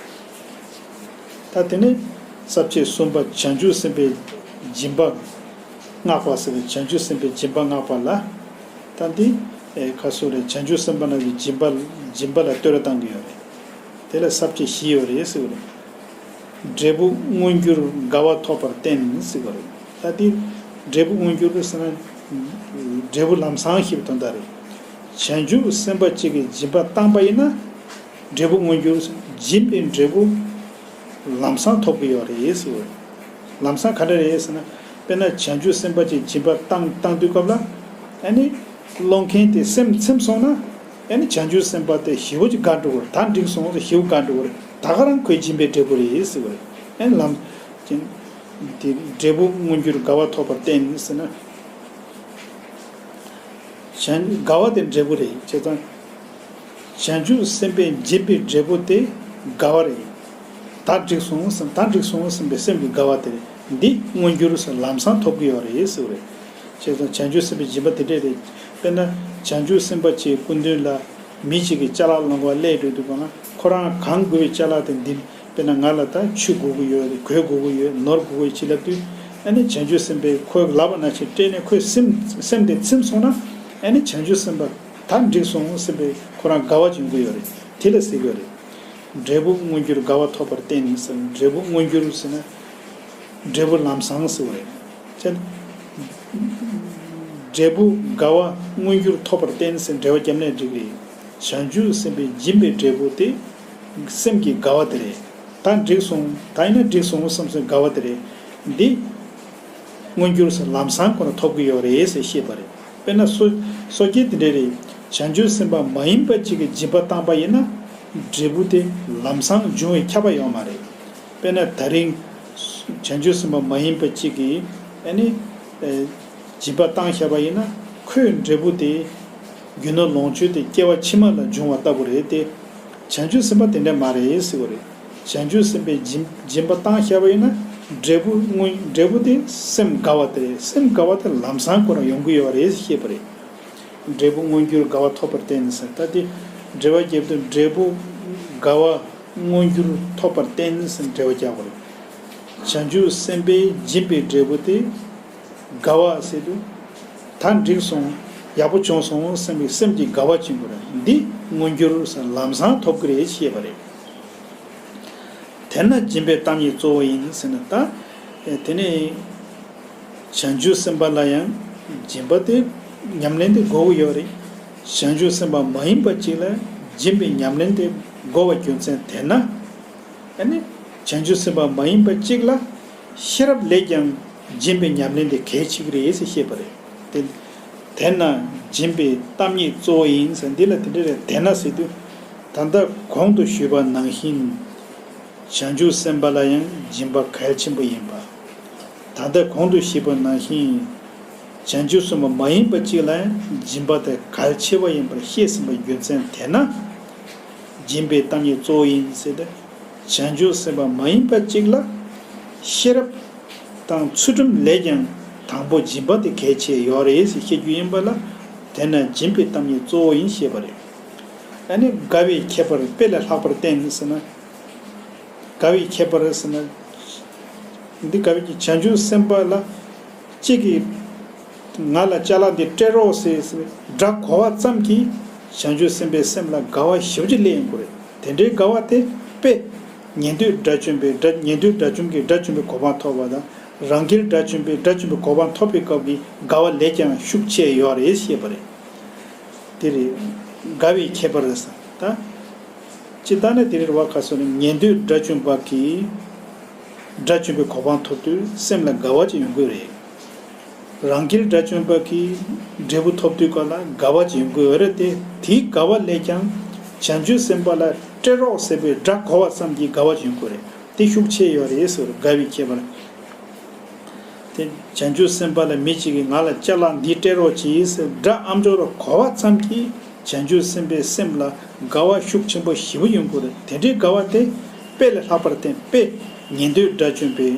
ད་དེ་ནས་ས་བཅད་གསུམ་པ་བྱང་ཆུབ་སེམས་དཔའི་སྦྱིན་པ། བསྔགས་པ་ཟེར་བའི་བྱང་ཆུབ་སེམས་དཔའི་སྦྱིན་པ་བསྔགས་པ་ལ། ད་འདི་ཨེ་ག་སོ་རེད། བྱང་ཆུབ་སེམས་དཔའ་རྣམས་ཀྱི་སྦྱིན་པ་སྦྱིན་པ་ལ་བསྟོད་ར་བཏང་གི་ཡོད་རེད། དེ་ལ་ས་བཅད་བཞི་ཡོད་རེད་ཟེར་བ་རེད། འབྲས་བུ་མངོན་གྱུར་དགའ་བ་ཐོབ་པར་བསྟན་ཟེར་བ་རེད། ད་འདི་འབྲས་བུ་མངོན་གྱུར་ཟེར་ན། འབྲས་བུ་ལམ་སང་ཞེས་པའི་དོན་དག་རེད། བྱང་ཆུབ་སེམས་དཔའ་གཅིག་གིས་སྦྱིན་པ་བཏང་པ་ཡིན་ན། འབྲས་བུ་མངོན་གྱུར། སྦྱིན་པའི་འབྲས་བུ་ལམ་སང་ཐོབ་ཀྱི་ཡོད་རེད་ཟེར་བ་རེད། ལམ་སང་ག་འདྲ་རེད་ཟེར་ན། དཔེར་ན་བྱང་ཆུབ་སེམས་དཔའ་གཅིག་སྦྱིན་པ་བཏང་བཏང་དུས་སྐབས་ལ། ཨ་ནི་སློང་མཁན་དེ་སེམས་ཚིམ་སོང་ན། ཨ་ནི་བྱང་ཆུབ་སེམས་དཔའ་དེ་ཞེ་པོ་ཅིག་དགའ་འགྲོ་གི་རེད། ད་འགྲིག་སོང་ཟེར་ཞེ་པོ་དགའ་འགྲོ་གི་རེད། ད་ག་རང་ཁོའི་སྦྱིན་པའི་འབྲས་བུ་རེད་ཟེར་བ་རེད། ཨ་ནི་ལམ་དེ་འབྲས་བུ་མངོན་གྱུར་དགའ་བ་ཐོབ་པར་བསྟན་ཟེར་ན། བྱང་དགའ་བ་དེ་འབྲས་བུ་རེད། བྱས་ཙང་། བྱང་ཆུབ་སེམས་དཔའི་སྦྱིན་པའི་འབྲས་བུ་དེ་དགའ་བ་རེད། ད་འགྲིག་སོང་བསམ། ད་འགྲིག་སོང་བསམ་པའི་སེམས་ཀྱི་དགའ་བ་དེ་རེད། འདི་མངོན་གྱུར་ཟེར་ལམ་སང་ཐོབ་ཀྱི་ཡོད་རེད་ཟེར་བ་རེད། བྱས་ཙང་བྱང་ཆུབ་སེམས་དཔའི་སྦྱིན་པ་དེ་འདྲས་རེད། དཔེར་ན་བྱང་ཆུབ་སེམས་དཔའ་ཆེའི་སྐུ་མདུན་ལ་མི་གཅིག་གིས་ཅ་ལག་སློང་ག་སླེབས་འགྲོ་དུས་སྒང་ལ། ཁོ་རང་གང་དགོས་པའི་ཅ་ལག་དེ་འདི། དཔེར་ན་ང་ལ་ད་ཆུ་དགོས་ཀྱི་ཡོད། གོས་དགོས་ཀྱི་ཡོད། ནོར་དགོས་ཀྱི་ཡོད་ཅེས་ལབ་དུས། ཨ་ནི་བྱང་ཆུབ་སེམས་དཔས་ཁོས་ལབ་པ་ནང་བཞིན་སྤྲད་ནས་ཁོའི་སེམས་སེམས་དེ་ཚིམ་སོང་ན། ཨ་ནི་བྱང་ཆུབ་སེམས་དཔའ་ད་འགྲིག་སོང་བསམ་པའི་ཁོ་རང་དགའ་བ་ཅིག་ཡོང་གི་ཡོད་རེད། དེ་ལ་ཟེར་གྱི་ཡོད་རེད། འབྲས་བུ་མངོན་གྱུར་དགའ་བ་ཐོབ་པར་བསྟན་ཟེར། འབྲས་བུ་མངོན་གྱུར་ཟེར་ན། འབྲས་བུ་ལམ་སང་ཟེར་བ་རེད། བྱས་ན། འབྲས་བུ་དགའ་བ་མངོན་གྱུར་ཐོབ་པར་བསྟན་ཟེར་འགྲེལ་པ་བརྒྱབ་ནས་འགྲིག་རེད། བྱང་ཆུབ་སེམས་དཔའི་སྦྱིན་པའི་འབྲས་བུ་དེ་སེམས་ཀྱི་དགའ་བ་དེ་རེད། ད་འགྲིག་སོང་། ད་ཡིན་ན་འགྲིག་སོང་བསམ་སའི་དགའ་བ་དེ་རེད། འདི་མངོན་གྱུར་ཟེར་ལམ་སང་ཁོ་ན་ཐོབ་ཀྱི་ཡོད་རེད་ཟེར་བཤད་པ་རེད། དཔེར་ན་སོ་སོ་སྐྱེ་དེ་འདྲ་རེད། བྱང་ཆུབ་སེམས་དཔའ་མ་ཡིན་པ་གཅིག་གིས་སྦྱིན་པ་བཏང་པ་ཡིན་ན། འབྲས་བུ་དེ་ལམ་སང་འབྱུང་བའི་ཁྱབ་པ་ཡོད་མ་རེད། དཔེར་ན་ད་རིང་བྱང་ཆུབ་སེམས་དཔའ་མ་ཡིན་པ་གཅིག་གིས་ཨ་ནི་སྦྱིན་པ་བཏང་བཞག་པ་ཡིན་ན། ཁོའི་འབྲས་བུ་དེ་རྒྱུ་ནོར་ལོངས་སྤྱོད་དེ་སྐྱེ་བ་ཕྱི་མ་ལ་འབྱུང་བ་ལྟ་བུ་རེད་དེ། བྱང་ཆུབ་སེམས་དཔའ་དེ་འདྲ་མ་རེད་ཟེར་བ་རེད། བྱང་ཆུབ་སེམས་དཔའི་སྦྱིན་སྦྱིན་པ་བཏང་བཞག་པ་ཡིན་ན། འབྲས་བུ་དངོས་འབྲས་བུ་དེ་སེམས་དགའ་བ་དེ་རེད། སེམས་དགའ་བ་དེ་ལམ་སང་ཁོ་རང་ཡོང་གི་ཡོད་རེད་ཞེས་པ་རེད། འབྲས་བུ་མངོན་གྱུར་དགའ་བ་ཐོབ་པར་བསྟན་ཟེར། ད་དེ་འགྲེལ་པ་རྒྱབ་དུས་འབྲས་བུ་དགའ་བ་མངོན་གྱུར་ཐོབ་པར་བསྟན་ཟེར་འགྲེལ་པ་རྒྱག་པ་རེད། བྱང་ཆུབ་སེམས་དཔའི་སྦྱིན་པའི་འབྲས་བུ་དེ་དགའ་བ་ཟེར་དུས། ད་འགྲིག་སོང་། ཡག་པོ་བྱུང་སོང་བསམ་པའི་སེམས་ཀྱི་དགའ་བ་ཅན་པོ་རེད། འདི་མངོན་གྱུར་ཟེར་ལམ་སང་ཐོབ་ཀྱི་རེད་ཞེས་པ་རེད། དེས་ན་སྦྱིན་པའི་གཏམ་ཉིད་གཙོ་བོ་ཡིན་ཟེར་ན། ད་དེ་ནས་བྱང་ཆུབ་སེམས་དཔའ་ལ་ཡང་སྦྱིན་པ་དེ་ཉམས་ལེན་དེ་དགོས་ཀྱི་ཡོད་རེད། བྱང་ཆུབ་སེམས་དཔའ་མ་ཡིན་པ་གཅིག་ལ་སྦྱིན་པའི་ཉམས་ལེན་དེ་དགོས་པ་རྒྱུ་མཚན་དེས་ན། ཨ་ནི་བྱང་ཆུབ་སེམས་དཔའ་མ་ཡིན་པ་གཅིག་ལ་ཤེས་རབ་ལས་ཀྱང་སྦྱིན་པའི་ཉམས་ལེན་དེ་གལ་ཆེ་གི་རེད་ཟེར་བཤད་པ་རེད། དེ་དེས་ན་སྦྱིན་པའི་གཏམ་ཉིད་གཙོ་བོ་ཡིན་ཟེར། འདི་ལ་དེ་འདྲ་རེད། དེས་ན་ཟེར་དུས། ད་ལྟ་གོང་དུ་ཞུས་པ་ནང་བཞིན། བྱང་ཆུབ་སེམས་དཔའ་ལ་ཡང་སྦྱིན་པ་གལ་ཆེན་པོ་ཡིན་པ། ད་ལྟ་གོང་དུ་ཞུས་པ་ནང་བཞིན། བྱང་ཆུབ་སེམས་དཔའ་མ་ཡིན་པ་གཅིག་ལ་ཡང་སྦྱིན་པ་དེ་གལ་ཆེ་བ་ཡིན་པར་བཤད་ཟིན་པའི་རྒྱུ་མཚན་དེས་ན། སྦྱིན་པའི་གཏམ་ཉིད་གཙོ་བོ་ཡིན་ཟེར་ཏེ། བྱང་ཆུབ་སེམས་དཔའ་མ་ཡིན་པ་གཅིག་ལ་ཤེས་རབ་དང་ཚུལ་ཁྲིམས་ལས་ཀྱང་དང་པོ་སྦྱིན་པ་དེ་གལ་ཆེ་ཡོད་རེད་ཟེར་བཤད་རྒྱུ་ཡིན་པ་ལ། དེས་ན་སྦྱིན་པའི་གཏམ་ཉིད་གཙོ་བོ་ཡིན་ཞེས་པ་རེད། ཨ་ནི་དགའ་བའི་ཁྱད་པར་དཔེ་ལས་ལྷག་པར་བསྟན་ཟེར་ན། དགའ་བའི་ཁྱད་པར་ཟེར་ན། འདི་དགའ་བའི་ཁྱད། བྱང་ཆུབ་སེམས་དཔའ་ལ་གཅིག་གིས་ང་ལ་ཅ་ལག་འདི་སྤྲད་རོགས་ཟེར་ཟེར་སྒྲ་གོ་བ་ཙམ་གྱིས་བྱང་ཆུབ་སེམས་དཔའི་སེམས་ལ་དགའ་བ་ཞེ་པོ་ཅིག་སླེབས་ཡོང་གི་རེད། དེ་འདྲའི་དགའ་བ་དེ་དཔེ། ཉན་ཐོས་དགྲ་བཅོམ་པའི་དགྲ། ཉན་ཐོས་དགྲ་བཅོམ་གྱི་དགྲ་བཅོམ་པའི་གོ་འཕང་ཐོབ་པ་དང་། རང་རྒྱལ་དགྲ་བཅོམ་པའི་དགྲ་བཅོམ་པའི་གོ་འཕང་ཐོབ་པའི་སྐབས་ཀྱི་དགའ་བ་ལས་ཀྱང་ཤུགས་ཆེ་ཡོད་རེད་ཞེས་པ་རེད། དེ་རེད། དགའ་བའི་ཁྱད་པར་རེད་ཟེར། ད་ཅི་ལྟར་ན་དེ་རེད་བ། ཁ་སོ་ནི་ཉན་ཐོས་དགྲ་བཅོམ་པ་གིས་དགྲ་བཅོམ་པའི་གོ་འཕང་ཐོབ་དུས་སེམས་ལ་དགའ་བ་ཅིག་ཡོང་གི་རེད། རང་རྒྱལ་དགྲ་བཅོམ་པ་གིས་འབྲས་བུ་ཐོབ་དུས་སྐབས་ལ་དགའ་བ་ཅིག་ཡོང་གི་ཡོད་རེད་དེ། དེའི་དགའ་བ་ལས་ཀྱང་བྱང་ཆུབ་སེམས་དཔའ་ལ་སྤྲད་རོགས་ཟེར་བའི་སྒྲ་གོ་བ་ཙམ་གྱིས་དགའ་བ་ཅིག་ཡོང་གི་རེད། དེ་ཤུགས་ཆེ་ཡོད་རེད་ཟེར། དགའ་བའི་ཁྱད་པར། དེ་བྱང་ཆུབ་སེམས་དཔའ་ལ་མི་གཅིག་གིས་ང་ལ་ཅ་ལག་འདི་སྤྲད་རོགས་གྱིས་ཟེར་སྒྲ་ཨ་མཆོག་ར་གོ་བ་ཙམ་གྱིས་བྱང་ཆུབ་སེམས་དཔའི་སེམས་ལ་དགའ་བ་ཤུགས་ཆེན་པོ་ཞེ་པོ་ཡོང་གི་རེད། དེ་འདྲའི་དགའ་བ་དེ་དཔེ་ལས་ལྷག་པར་བསྟན། དཔེ་ཉན་ཐོས་དགྲ་བཅོམ་པའི་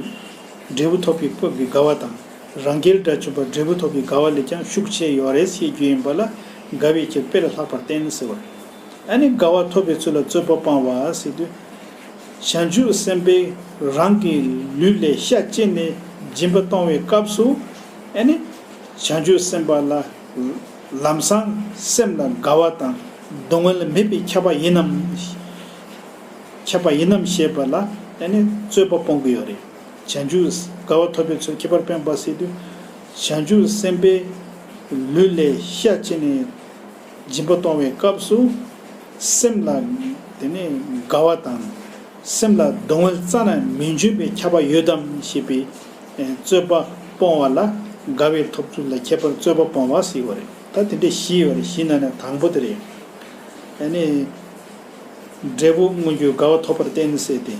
འབྲས་བུ་ཐོབ་པའི་སྐབས་ཀྱི་དགའ་བ་དང་། རང་རྒྱལ་དགྲ་བཅོམ་པ་འབྲས་བུ་ཐོབ་པའི་དགའ་བ་ལས་ཀྱང་ཤུགས་ཆེ་ཡོད་རེད་ཞེས་རྒྱུ་ཡིན་པ་ལ། དགའ་བའི་ཁྱད་དཔེ་ལས་ལྷག་པར་བསྟན་ཟེར་བ་རེད། ཨ་ནི་དགའ་བ་ཐོབ་པའི་ཚུལ་ལ་རྩོད་པ་སྤང་བ་ཟེར་དུས། བྱང་ཆུབ་སེམས་དཔས་རང་གི་ལུས་ལས་ཤ་བཅད་ནས་སྦྱིན་པ་གཏོང་བའི་སྐབས་སུ། ཨ་ནི་བྱང་ཆུབ་སེམས་དཔའ་ལ་ལམ་སང་སེམས་ལ་དགའ་བ་དང་སྡུག་བསྔལ་མེད་པའི་ཁྱབ་པ་ཡིན་ནམ། ཁྱབ་པ་ཡིན་ནམ་ཞེས་པ་ལ་ཨ་ནི་རྩོད་པ་སྤོང་གི་ཡོད་རེད། བྱང་ཆུབ་དགའ་བ་ཐོབ་པའི་ཚུལ་ཁྱད་པར་སྟོན་པ་ཟེར་དུས། བྱང་ཆུབ་སེམས་དཔའི་ལུས་ལས་ཤ་ཕྱེ་ནས་སྦྱིན་པ་གཏོང་བའི་སྐབས་སུ་སེམས་ལ་དེ་ནས་དགའ་བ་དང་། སེམས་ལ་སྡུག་བསྔལ་རྩ་ནས་མི་འབྱུང་བའི་ཁྱབ་པ་ཡོད་དམ་ཞེས་པའི་ཨེ་རྩོད་པ་སྤོང་བ་ལ་དགའ་བའི་ཐོབ་ཚུལ་ལ་ཁྱད་པར་རྩོད་པ་སྤོང་བ་ཟེར་བ་རེད། ད་དེ་འདྲའི་བཞི་ཡོད་རེད། བཞི་ནང་ནས་དང་པོ་དེ་རེད། ཨ་ནི། འབྲས་བུ་མངོན་གྱུར་དགའ་བ་ཐོབ་པར་བསྟན་ཟེར་ཏེ།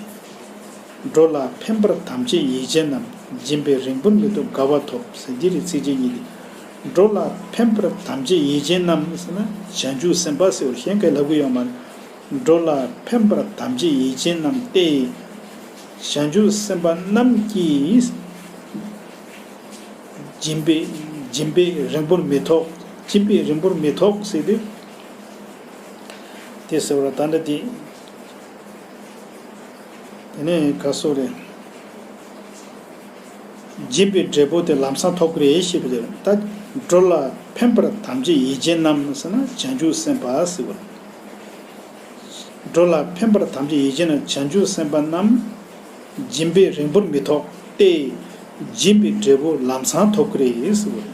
འགྲོ་ལ་ཕན་པར་དམ་བཅས་ཡིད་ཅན་རྣམས། སྦྱིན་པས་རིང་པོར་མི་ཐོགས་དགའ་བ་ཐོབ་ཟེར། འདི་རེད་ཚིགས་བཅད་གཉིས་ཏེ། འགྲོ་ལ་ཕན་པར་དམ་བཅས་ཡིད་ཅན་རྣམས་ཟེར་ན་བྱང་ཆུབ་སེམས་དཔའ་ཟེར་བ་གཞན་གྱིས་ལབ་ཀྱི་ཡོད་མ་རེད། འགྲོ་ལ་ཕན་པར་དམ་བཅས་ཡིད་ཅན་རྣམས་ཏེ། བྱང་ཆུབ་སེམས་དཔའ་རྣམས་ཀྱིས་སྦྱིན་པའི་སྦྱིན་པས་རིང་པོར་མི་ཐོགས། སྦྱིན་པས་རིང་པོར་མི་ཐོགས་ཟེར་དུས། དེ་ཟེར་བ་ད་འདྲ་དེ། དེ་ནས་ག་སོགས་རེད། སྦྱིན་པའི་འབྲས་བུ་དེ་ལམ་སང་ཐོབ་ཀྱི་རེད་ཞེས་པ་དེ་ད། འགྲོ་ལ་ཕན་པར་དམ་བཅས་ཡིད་ཅན་རྣམས་ཟེར་ན་བྱང་ཆུབ་སེམས་དཔའ་ཟེར་བ། འགྲོ་ལ་ཕན་པར་དམ་བཅས་ཡིད་ཅན་རྣམས་བྱང་ཆུབ་སེམས་དཔའ་རྣམས། སྦྱིན་པས་རིང་པོར་མི་ཐོགས་ཏེ། སྦྱིན་པའི་འབྲས་བུ་ལམ་སང་ཐོབ་ཀྱི་རེད་ཟེར་བ་རེད།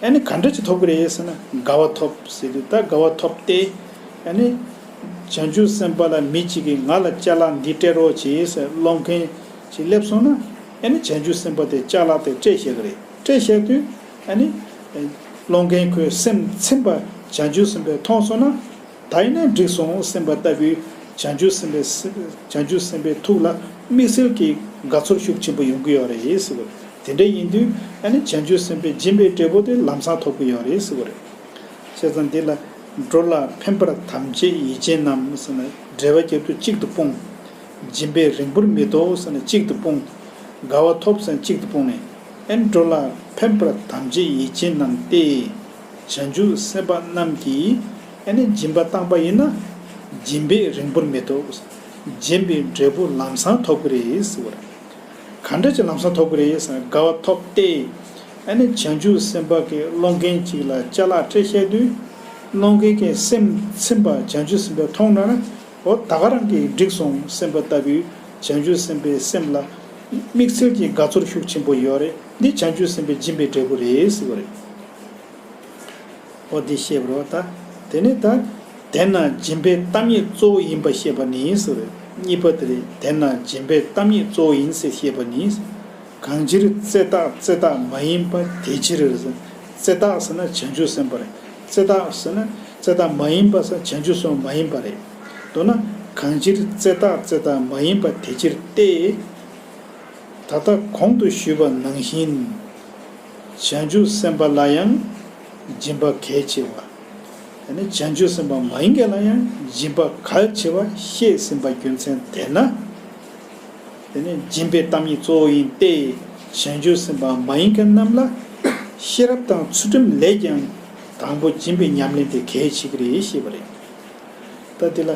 ཨ་ནི་ག་འདྲ་ཅིག་ཐོབ་ཀྱི་རེད་ཟེར་ན་དགའ་བ་ཐོབ་ཟེར་དུས་ད་དགའ་བ་ཐོབ་སྟེ། ཨ་ནི་བྱང་ཆུབ་སེམས་དཔའ་ལ་མི་གཅིག་གིས་ང་ལ་ཅ་ལག་འདི་སྤྲད་རོགས་བྱེད་ཟེར་སློང་མཁན་ཅིག་སླེབས་སོང་ན། ཨ་ནི་བྱང་ཆུབ་སེམས་དཔའ་དེ་ཅ་ལག་དེ་སྤྲད་བཞག་གི་རེད། སྤྲད་བཞག་དུས་ཨ་ནི་སློང་མཁན་ཁོའི་སེམས་ཚིམ་པ་བྱང་ཆུབ་སེམས་དཔས་མཐོང་སོང་ན། ད་ཡིན་ན་འགྲིག་སོང་སེམས་པ་ལྟ་བུའི་བྱང་ཆུབ་སེམས་དཔའི་བྱང་ཆུབ་སེམས་དཔའི་ཐུགས་ལ་དམིགས་བསལ་གྱི་དགའ་ཚོར་ཤུགས་ཆེན་པོ་ཡོང་གི་ཡོད་རེད་ཟེར་བ། དེ་འདྲ་ཡིན་དུས་ཨ་ནི་བྱང་ཆུབ་སེམས་དཔའི་སྦྱིན་པའི་འབྲས་བུ་དེ་ལམ་སང་ཐོབ་ཀྱི་ཡོད་རེད་ཟེར་བ་རེད། བྱས་ཙང་འདི་ལ་འགྲོ་ལ་ཕན་པར་དམ་བཅས་ཡིད་ཅན་རྣམས་ཟེར་ན་འགྲེལ་པ་རྒྱབ་དུས་གཅིག་ཏུ་སྤུངས། སྦྱིན་པས་རིང་པོར་མི་ཐོགས་ཟེར་ན་གཅིག་ཏུ་སྤུངས། དགའ་བ་ཐོབ་ཟེར་ན་གཅིག་ཏུ་སྤུངས་ནས། ཨེ་འགྲོ་ལ་ཕན་པར་དམ་བཅས་ཡིད་ཅན་རྣམས་ཏེ། བྱང་ཆུབ་སེམས་དཔའ་རྣམས་ཀྱིས་ཨ་ནི་སྦྱིན་པ་བཏང་པ་ཡིན་ན། སྦྱིན་པས་རིང་པོར་མི་ཐོགས། སྦྱིན་པའི་འབྲས་བུ་ལམ་སང་ཐོབ་ཀྱི་རེད་ཟེར་བ་རེད། ག་འདྲ་ཅིག་ལམ་སང་ཐོབ་ཀྱི་རེད་ཟེར་ན་དགའ་བ་ཐོབ་སྟེ། ཨ་ནི་བྱང་ཆུབ་སེམས་དཔའ་གིས་སློང་མཁན་ཅིག་ལ་ཅ་ལག་སྤྲད་བཞག་དུས། སློང་མཁན་གྱི་སེམས་ཚིམ་པ་བྱང་ཆུབ་སེམས་དཔས་མཐོང་ན་ན། འོ་ད་ག་རང་གིས་འགྲིག་སོང་སེམས་པ་ལྟ་བུའི་བྱང་ཆུབ་སེམས་དཔའི་སེམས་ལ་དམིགས་བསལ་གྱི་དགའ་ཚོར་ཤུགས་ཆེན་པོ་ཡོད་རེད། འདི་བྱང་ཆུབ་སེམས་དཔའི་སྦྱིན་པའི་འབྲས་བུ་རེད་ཟེར་བ་རེད། འོ་འདི་བཤད་པ་རེད་བ་ད། དེ་ནས་ད། དེས་ན་སྦྱིན་པའི་གཏམ་ངེས་གཙོ་བོ་ཡིན་པ་བཤད་པ་ནི་ཟེར་བ་རེད། གཉིས་པ་དེ་རེད། དེས་ན་སྦྱིན་པའི་གཏམ་ངེས་གཙོ་བོ་ཡིན་ཟེར་བཤད་པ་ནི། གང་ཕྱིར་རྩེ་དག་རྩེ་དག་མ་ཡིན་པ་དེ་ཕྱིར་ཟེར། རྩེ་དག་ཟེར་ན་བྱང་ཆུབ་སེམས་དཔའ་རེད། རྩེ་དག་ཟེར་ན་རྩེ་དག་མ་ཡིན་པ་ཟེར་བྱང་ཆུབ་སེམས་དཔའ་མ་ཡིན་པ་རེད། མདོར་ན་གང་ཕྱིར་རྩེ་དག་རྩེ་དག་མ་ཡིན་པ་དེ་ཕྱིར་ཏེ། ད་ལྟ་གོང་དུ་ཞུས་པ་ནང་བཞིན། བྱང་ཆུབ་སེམས་དཔའ་ལ་ཡང་སྦྱིན་པ་གལ་ཆེ་བ། དེ་ནས་བྱང་ཆུབ་སེམས་དཔའ་མ་ཡིན་མཁན་ལ་ཡང་སྦྱིན་པ་གལ་ཆེ་བ་བཤད་ཟིན་པ་རྒྱུ་མཚན་དེས་ན། དེ་ནས་སྦྱིན་པའི་གཏམ་ངེས་གཙོ་བོ་ཡིན་ཏེ། བྱང་ཆུབ་སེམས་དཔའ་མ་ཡིན་མཁན་རྣམས་ལ་ཤེས་རབ་དང་ཚུལ་ཁྲིམས་ལས་ཀྱང་དང་པོ་སྦྱིན་པའི་ཉམས་ལེན་དེ་གལ་ཆེ་གི་རེད་ཞེས་པ་རེད། ད་དེ་ལ་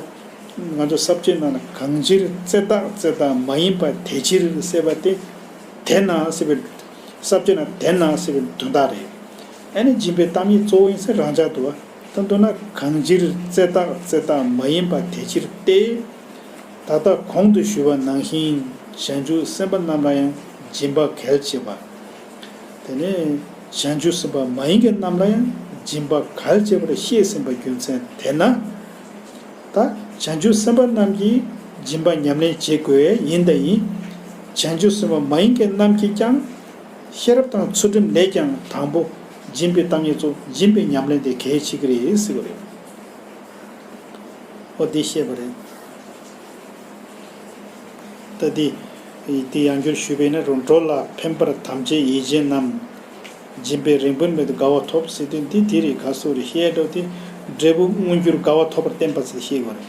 ང་ཚོ་ས་བཅད་ནང་ལ་གང་ཕྱིར་རྩེ་དག་རྩེ་དག་མ་ཡིན་པ་དེ་ཕྱིར་ཟེར་བ་དེ། དེས་ན་ཟེར་བའི་ས་བཅད་ནང་དེས་ན་ཟེར་བའི་དོན་དག་རེད། ཨ་ནི་སྦྱིན་པའི་གཏམ་ངེས་གཙོ་བོ་ཡིན་ཟེར་རང་འཇགས་འདུག་བ། ད་མདོར་ན་གང་ཕྱིར་རྩེ་དག་རྩེ་དག་མ་ཡིན་པ་དེ་ཕྱིར་ཏེ། ད་ལྟ་གོང་དུ་ཞུས་པ་ནང་བཞིན་བྱང་ཆུབ་སེམས་དཔའ་རྣམས་ལ་ཡང་སྦྱིན་པ་གལ་ཆེ་བ། དེ་ནས་བྱང་ཆུབ་སེམས་དཔའ་མ་ཡིན་མཁན་རྣམས་ལ་ཡང་སྦྱིན་པ་གལ་ཆེ་བར་བཤད་ཟིན་པ་རྒྱུ་མཚན་དེས་ན། ད་བྱང་ཆུབ་སེམས་དཔའ་རྣམས་ཀྱིས་སྦྱིན་པ་ཉམས་ལེན་བྱེད་དགོས་ཡིན་ད་ཡིན། བྱང་ཆུབ་སེམས་དཔའ་མ་ཡིན་མཁན་རྣམས་ཀྱིས་ཀྱང་། ཤེས་རབ་དང་ཚུལ་ཁྲིམས་ལས་ཀྱང་དང་པོ་སྦྱིན་པའི་གཏམ་ངེས་གཙོ་སྦྱིན་པའི་ཉམས་ལེན་དེ་གལ་ཆེ་གི་རེད་ཟེར་བ་རེད། ཨོ་དེ་བཤད་པ་རེད། ད་དེ། དེ་ཡང་བསྐྱར་ཞུས་པས་ན་རུང་འགྲོ་ལ་ཕན་པར་དམ་བཅས་ཡིད་ཅན་རྣམས། སྦྱིན་པས་རིང་པོར་མི་ཐོགས་དགའ་བ་ཐོབ་ཟེར་དུས་འདི་དེ་རེད་ག་སོགས་རེད་བཤད་འགྲོ་དེ། འབྲས་བུ་མངོན་གྱུར་དགའ་བ་ཐོབ་པར་བསྟན་པ་ཟེར་བཤད་དགོས་རེད།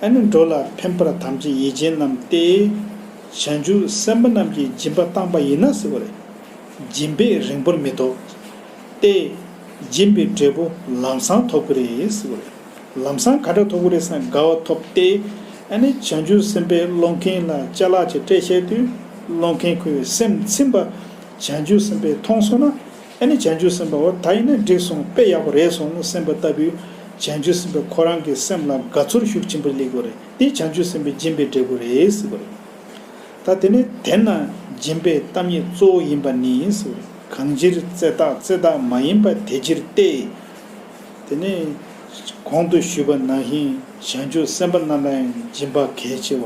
ཨ་ནི་འགྲོ་ལ་ཕན་པར་དམ་བཅས་ཡིད་ཅན་རྣམས་ཏེ། བྱང་ཆུབ་སེམས་དཔའ་རྣམས་ཀྱིས་སྦྱིན་པ་བཏང་པ་ཡིན་ན་ཟེར་བ་རེད། སྦྱིན་པས་རིང་པོར་མི་ཐོགས། ཏེ། སྦྱིན་པའི་འབྲས་བུ་ལམ་སང་ཐོབ་ཀྱི་རེད་ཟེར་བ་རེད། ལམ་སང་ག་འདྲ་ཐོབ་ཀྱི་རེད་ཟེར་ན་དགའ་བ་ཐོབ་སྟེ། ཨ་ནི་བྱང་ཆུབ་སེམས་དཔའི་སློང་མཁན་ལ་ཅ་ལག་ཅིག་སྤྲད་བྱས་དུས། སློང་མཁན་ཁོའི་སེམས་ཚིམ་པ། བྱང་ཆུབ་སེམས་དཔས་མཐོང་སོང་ན། ཨ་ནི་བྱང་ཆུབ་སེམས་དཔའ་འོ་ད་ཡིན་ན་འགྲིག་སོང་དཔེ་ཡག་པོ་རེད་སོང་སེམས་པ་ལྟ་བུའི་བྱང་ཆུབ་སེམས་དཔའ་ཁོ་རང་གི་སེམས་ལ་དགའ་ཚོར་ཤུགས་ཆེན་པོ་སླེབས་དགོས་རེད། དེ་བྱང་ཆུབ་སེམས་དཔའི་སྦྱིན་པའི་འབྲས་བུ་རེད་ཟེར་བ་རེད། ད་དེ་ནས་དེ་ན་སྦྱིན་པའི་གཏམ་ཉིད་གཙོ་བོ་ཡིན་པ་ནི་ཟེར་བ་རེད། གང་ཕྱིར་བརྩེ་བདག་བརྩེ་བདག་མ་ཡིན་པ་དེ་ཕྱིར་ཏེ། དེ་ནས་གོང་དུ་ཞུས་པ་ནང་བཞིན་བྱང་ཆུབ་སེམས་དཔའ་རྣམས་ལ་ཡང་སྦྱིན་པ་གལ་ཆེ་བ།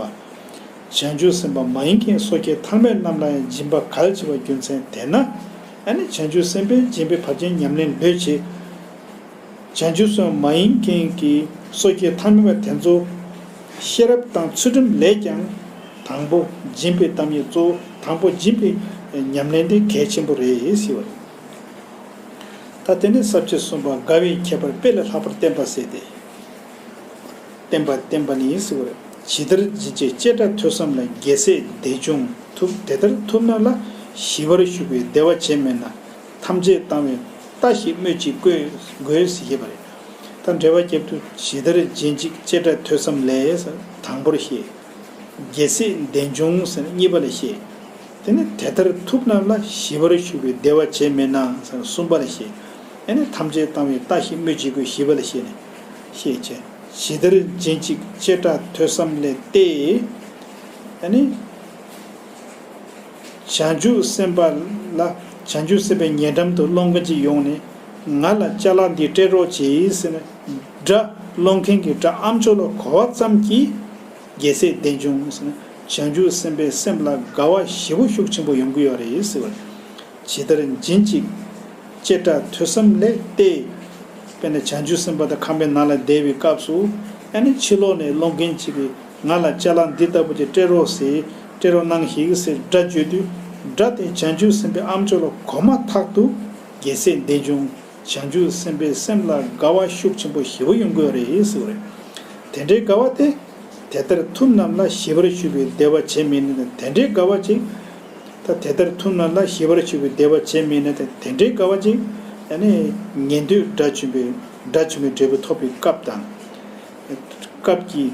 བྱང་ཆུབ་སེམས་དཔའ་མ་ཡིན་མཁན་སོ་སྐྱེ་ཐ་མལ་རྣམས་ལ་ཡང་སྦྱིན་པ་གལ་ཆེ་བ་རྒྱུ་མཚན་དེས་ན། ཨ་ནི་བྱང་ཆུབ་སེམས་དཔའི་སྦྱིན་པའི་བར་ཆད་ཉམས་ལེན་ལོས་བྱེད། བྱང་ཆུབ་སེམས་དཔའ་མ་ཡིན་མཁན་གྱི་སོ་སྐྱེ་ཐ་མལ་པ་དེ་ཚོ་ཤེས་རབ་དང་ཚུལ་ཁྲིམས་ལས་ཀྱང་དང་པོ་སྦྱིན་པའི་གཏམ་ཉིད་གཙོ་བོ་དང་པོ་སྦྱིན་པའི་ཉམས་ལེན་དེ་གལ་ཆེན་པོ་རེད་ཟེར་བ་རེད། ད་དེ་ནས་ས་བཅད་གསུམ་པ་དགའ་བའི་ཁྱད་པར་དཔེ་ལས་ལྷག་པར་བསྟན་པ་ཟེར་ཏེ། བསྟན་པ་བསྟན་པ་ནི་ཟེར་བ་རེད། ཇི་ལྟར་སྦྱིན་བྱེད་བྱེ་བྲག་ཐོས་བསམ་ལས། རྒྱལ་སྲས་འདས་འབྱུང་ཐུབ། དེ་ལྟར་ཐུབ་རྣམས་ལ་ཞི་བར་བཞུགས་པའི་བདེ་བ་བྱེད་མེད་ན། ཐམས་ཅད་བཏང་བས་ལྟ་ཞིག་སྨོས་ཅི་དགོས། དགོས་ཟེར་བཤད་པ་རེད། ད་འགྲེལ་པ་རྒྱབ་དུས་ཇི་ལྟར་སྦྱིན་བྱེད་བྱེ་བྲག་ཐོས་བསམ་ལས་དང་པོར་བཤད། རྒྱལ་སྲས་འདས་འབྱུང་ཟེར་ནས་གཉིས་པ་ལ་བཤད། དེ་ནས་དེ་ལྟར་ཐུབ་རྣམས་ལ་ཞི་བར་བཞུགས་པའི་བདེ་བ་བྱེད་མེད་ན་ཟེར་གསུམ་པ་ལ་བཤད། ཨ་ནི་ཐམས་ཅད་བཏང་བས་ལྟ་ཞིག་སྨོས་ཅི་དགོས་ཞེས་པ་ལ་བཤད་ནས་བཤད་བྱས། ཇི་ལྟར་སྦྱིན་བྱེད་བྱེ་བྲག་ཐོས་བསམ་ལས་ཏེ། ཨ་ནི་བྱང་ཆུབ་སེམས་དཔའ་ལ་བྱང་ཆུབ་སེམས་དཔའི་ཉེ་འགྲམ་དུ་སློང་མཁན་ཅིག་ཡོང་ནས་ང་ལ་ཅ་ལག་འདི་སྤྲད་རོགས་གྱིས་ཟེར་ནས་སྒྲ་སློང་མཁན་གྱི་སྒྲ་ཨམ་ཅོག་ལ་གོ་བ་ཙམ་གྱིས། རྒྱལ་སྲས་འདས་འབྱུང་ཟེར་ན་བྱང་ཆུབ་སེམས་དཔའི་སེམས་ལ་དགའ་བ་ཞེ་པོ་ཤུགས་ཆེན་པོ་ཡོང་གི་ཡོད་རེད་ཟེར་བ་རེད། ཇི་ལྟར་སྦྱིན་བྱེད་བྱེ་བྲག་ཐོས་བསམ་ལས་ཏེ། དཔེར་ན་བྱང་ཆུབ་སེམས་དཔའ་དང་ཁང་པའི་ནང་ལ་བསྡད་པའི་སྐབས་སུ་ཨ་ནི་ཕྱི་ལོགས་ནས་སློང་མཁན་ཅིག་གིས་ང་ལ་ཅ་ལག་འདི་ལྟ་བུ་ཅིག་སྤྲད་རོགས་ཟེར་སྤྲད་རོགས་གནང་ཞིག་ཟེར་སྒྲ་བརྗོད་དུས་སྒྲ་དེ་བྱང་ཆུབ་སེམས་དཔའི་ཨམ་ཅོག་ལ་གོ་མ་ཐག་ཏུ་རྒྱལ་སྲས་འདས་འབྱུང་། བྱང་ཆུབ་སེམས་དཔའི་སེམས་ལ་དགའ་བ་ཤུགས་ཆེན་པོ་ཞེ་པོ་ཡོང་གི་ཡོད་རེད་ཟེར་བ་རེད། དེ་འདྲའི་དགའ་བ་དེ། དེ་ལྟར་ཐུབ་རྣམས་ལ་ཞི་བར་བཞུགས་པའི་བདེ་བ་བྱེད་མེད་ན་དེ་འདྲའི་དགའ་བ་ཅིག་ད་དེ་ལྟར་ཐུབ་རྣམས་ལ་ཞི་བར་བཞུགས་པའི་བདེ་བ་བྱེད་མེད་ན་དེ་འདྲའི་དགའ་བ་ཅིག་ཨ་ནི་ཉན་ཐོས་དགྲ་བཅོམ་པའི་དགྲ་བཅོམ་པའི་འབྲས་བུ་ཐོབ་པའི་སྐབས་དང་། སྐབས་ཀྱི་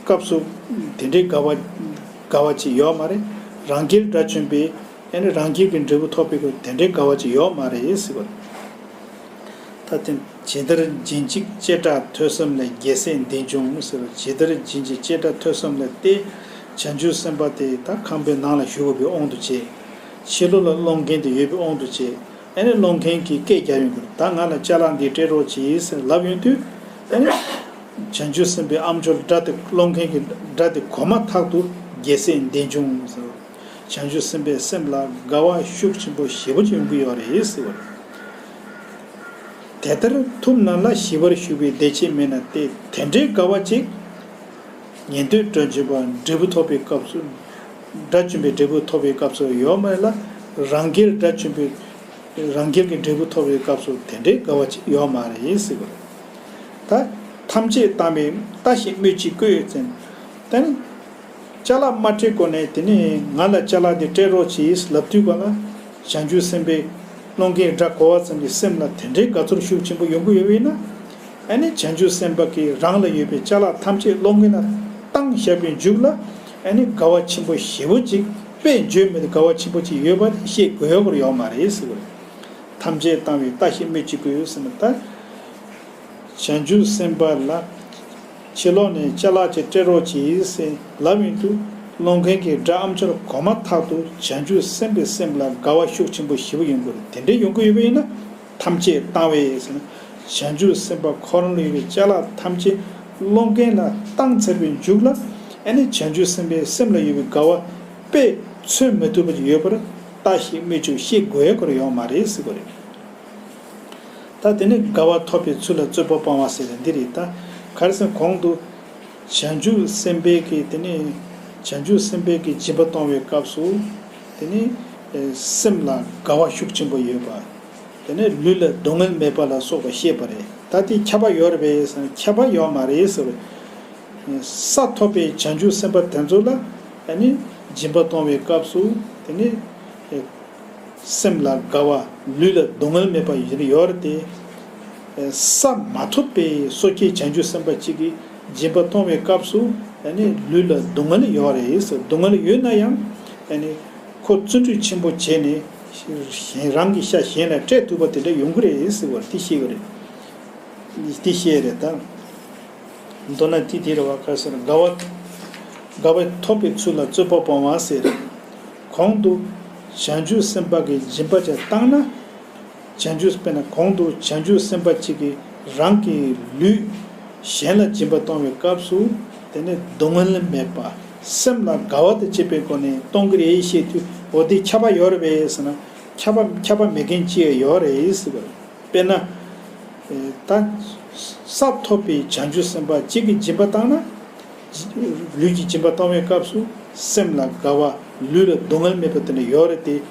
སྐབས་སུ་དེ་འདྲའི་དགའ་བ་དགའ་བ་ཅིག་ཡོད་མ་རེད། རང་རྒྱལ་དགྲ་བཅོམ་པའི་ཨ་ནི་རང་རྒྱལ་གྱི་འབྲས་བུ་ཐོབ་པའི་སྐབས་དེ་འདྲའི་དགའ་བ་ཅིག་ཡོད་མ་རེད་ཟེར་བ། ད་དེ་ཇི་ལྟར་སྦྱིན་བྱེད་བྱེ་བྲག་ཐོས་བསམ་ལས། རྒྱལ་སྲས་འདས་འབྱུང་ཟེར་བ་ཇི་ལྟར་སྦྱིན་བྱེད་བྱེ་བྲག་ཐོས་བསམ་ལས་ཏེ། བྱང་ཆུབ་སེམས་དཔའ་དེ་ད་ཁང་པའི་ནང་ལ་བཞུགས་པའི་དབང་དུ་བྱས། ཕྱི་ལོགས་ལ་སློང་མཁན་དེ་ཡོད་པའི་དབང་དུ་བྱས། ཨ་ནི་སློང་མཁན་གྱིས་སྐད་རྒྱག་ཡོང་གི་རེད། ད་ང་ལ་ཅ་ལག་འདི་སྤྲད་རོགས་གྱིས་ཟེར་ལབ་ཡོང་དུས། ཨ་ནི་བྱང་ཆུབ་སེམས་དཔའི་ཨམ་ཅོག་ལ་སྒྲ་དེ་སློང་མཁན་གྱི་སྒྲ་དེ་གོ་མ་ཐག་ཏུ་རྒྱལ་སྲས་འདས་འབྱུང་ཟེར། བྱང་ཆུབ་སེམས་དཔའི་སེམས་ལ་དགའ་བ་ཤུགས་ཆེན་པོ་ཞེ་པོ་ཅིག་ཡོང་གི་ཡོད་རེད་ཟེར་བ་རེད། དེ་ལྟར་ཐུབ་རྣམས་ལ་ཞི་བར་བཞུགས་པའི་བདེ་བྱེད་མེད་ན་སྟེ། དེ་འདྲའི་དགའ་བ་ཅིག་ཉན་ཐོས་དགྲ་བཅོམ་པ་འབྲས་བུ་ཐོབ་པའི་སྐབས་སུ། དགྲ་བཅོམ་པའི་འབྲས་བུ་ཐོབ་པའི་སྐབས་སུ་ཡོད་མ་རེད་ལ། རང་རྒྱལ་དགྲ་བཅོམ་པའི་རང་རྒྱལ་གྱི་འབྲས་བུ་ཐོབ་པའི་སྐབས་སུ་དེ་འདྲའི་དགའ་བ་ཅིག་ཡོད་མ་རེད་ཟེར་བ་རེད། ད་ཐམས་ཅད་བཏང་བས་ལྟ་ཞིག་སྨོས་ཅི་དགོས་ཟེར། ད་ནི་ཅ་ལག་མ་སྤྲད་གོང་ནས་དེ་ནས་ང་ལ་ཅ་ལག་འདི་སྤྲད་རོགས་གྱིས་ལབ་དུས་ག་ལ། བྱང་ཆུབ་སེམས་དཔའི་སློང་མཁན་དགྲ་གོ་བ་ཙམ་གྱིས་སེམས་ལ་དེ་འདྲའི་དགའ་ཚོར་ཤུགས་ཆེན་པོ་ཡོང་གི་ཡོད་པས་ན། ཨ་ནི་བྱང་ཆུབ་སེམས་དཔའ་གིས་རང་ལ་ཡོད་པའི་ཅ་ལག་ཐམས་ཅད་སློང་མཁན་ལ་བཏང་བཞག་པའི་མཇུག་ལ། ཨ་ནི་དགའ་བ་ཆེན་པོ་ཞེ་པོ་ཅིག་དཔེ་བརྗོད་མེད་དུ་དགའ་བ་ཆེན་པོ་ཅིག་ཡོད་པ་དེ་བཤད་དགོས་ཡོད་ཀྱི་ཡོད་མ་རེད་ཟེར་བ་རེད། ཐམས་ཅད་བཏང་བས་ལྟ་ཞིག་སྨོས་ཅི་དགོས་ཟེར་ན་ད། བྱང་ཆུབ་སེམས་དཔའ་ལ། ཕྱི་ལོགས་ནས་ཅ་ལག་ཅིག་སྤྲད་རོགས་གྱིས་ཟེར་ལབ་ཡོང་དུས་སློང་མཁན་གྱི་སྒྲ་ཨམ་ཅོག་གོ་མ་ཐག་ཏུ་བྱང་ཆུབ་སེམས་དཔའི་སེམས་ལ་དགའ་བ་ཤུགས་ཆེན་པོ་ཞེ་པོ་ཡོང་གི་རེད། དེ་འདྲའི་ཡོང་གི་ཡོད་པ་ཡིན་ན། ཐམས་ཅད་བཏང་བས་ཟེར་ན། བྱང་ཆུབ་སེམས་དཔའ་ཁོ་རང་ལ་ཡོད་པའི་ཅ་ལག་ཐམས་ཅད་སློང་མཁན་ལ་བཏང་ཚར་བའི་མཇུག་ལ། ཨ་ནི་བྱང་ཆུབ་སེམས་དཔའི་སེམས་ལ་ཡོད་པའི་དགའ་བ་དཔེ་མཚོན་མི་ཐུབ་པ་ཅིག་ཡོད་པར་ལྟ་ཞིག་སྨོས་ཅི་བཤད་དགོས་ཡ་ཁོ་རང་ཡོད་མ་རེད་ཟེར་གི་རེད། ད་དེ་ནས་དགའ་བ་ཐོབ་པའི་ཚུལ་ལ་རྩོད་པ་སྤང་བ་ཟེར་བ་འདི་རེད། ད་ག་རེ་ཟེར་ན་གོང་དུ་བྱང་ཆུབ་སེམས་དཔའི་གི་དེ་ནས་བྱང་ཆུབ་སེམས་དཔའི་གི་སྦྱིན་པ་གཏོང་བའི་སྐབས་སུ་དེ་ནས་ཨེ་སེམས་ལ་དགའ་བ་ཤུགས་ཆེན་པོ་ཡོད་པ། དེ་ནས་ལུས་ལ་སྡུག་བསྔལ་མེད་པ་ལ་སོགས་པ་བཤད་པ་རེད། ད་དེ་ཁྱབ་པ་ཡོད་རེད་པས་ཟེར་ན་ཁྱབ་པ་ཡོད་མ་རེད་ཟེར་བས། ས་ཐོབ་པའི་བྱང་ཆུབ་སེམས་དཔའ་དེ་ཚོ་ལ་ཨ་ནི་སྦྱིན་པ་གཏོང་བའི་སྐབས་སུ་དེ་ནས་ཨེ། སེམས་ལ་དགའ་བ་ལུས་ལ་སྡུག་བསྔལ་མེད་པ་ཡིན་ཡོད་རེད་དེ། ས་མ་ཐོབ་པའི་སོ་སྐྱེ་བྱང་ཆུབ་སེམས་དཔའ་གཅིག་གིས་སྦྱིན་པ་གཏོང་བའི་སྐབས་སུ་ཨ་ནི་ལུས་ལ་སྡུག་བསྔལ་ཡོད་རེད་ཟེར། སྡུག་བསྔལ་ཡོད་ན་ཡང་ཨ་ནི་ ཁོ་བརྩོན་འགྲུས་ཆེན་པོ་བྱས་ནས་གཞན་རང་གི་ཤ་གཞན་ལ་སྤྲད་ཐུབ་པ་དེ་འདྲ་ཡོང་གི་རེད་ཟེར་བ་དེ་བཤད་ཀྱི་རེད། དེ་བཤད་རེད་ད། མདོར་ན་དེ་དེ་རེད་བ། ག་ཟེར། དགའ་བ་དགའ་བ་ཐོབ་པའི་ཚུལ་ལ་རྩོད་པ་སྤོང་བ་ཟེར། གོང་དུ་བྱང་ཆུབ་སེམས་དཔའ་གི་སྦྱིན་པ་ཅིག་བཏང་ན། བྱང་ཆུབ། དཔེར་ན་གོང་དུ་བྱང་ཆུབ་སེམས་དཔའ་གཅིག་གིས་རང་གི་ལུས་གཞན་ལ་སྦྱིན་པ་གཏོང་བའི་སྐབས་སུ། དེ་ནི་སྡུག་བསྔལ་མེད་པ། སེམས་ལ་དགའ་བ་དང་བཅས་པའི་སྒོ་ནས་གཏོང་གི་རེད་ཞེས་དུས། འོ་དེ་ཁྱབ་པ་ཡོད་རེད་པས་ཟེར་ན། ཁྱབ་པ་ཁྱབ་པ་མེད་མཁན་ཅིག་ཡོད་རེད་ཟེར་བ། དཔེར་ན། ད་ས་ཐོབ་པའི་བྱང་ཆུབ་སེམས་དཔའ་གཅིག་གིས་སྦྱིན་པ་བཏང་ན། ལུས་ཀྱི་སྦྱིན་པ་བཏང་བའི་སྐབས་སུ་སེམས་ལ་དགའ་བ། ལུས་ལ་སྡུག་བསྔལ་མེད་པ་དེ་འདྲ་ཡོད་རེད་དེ།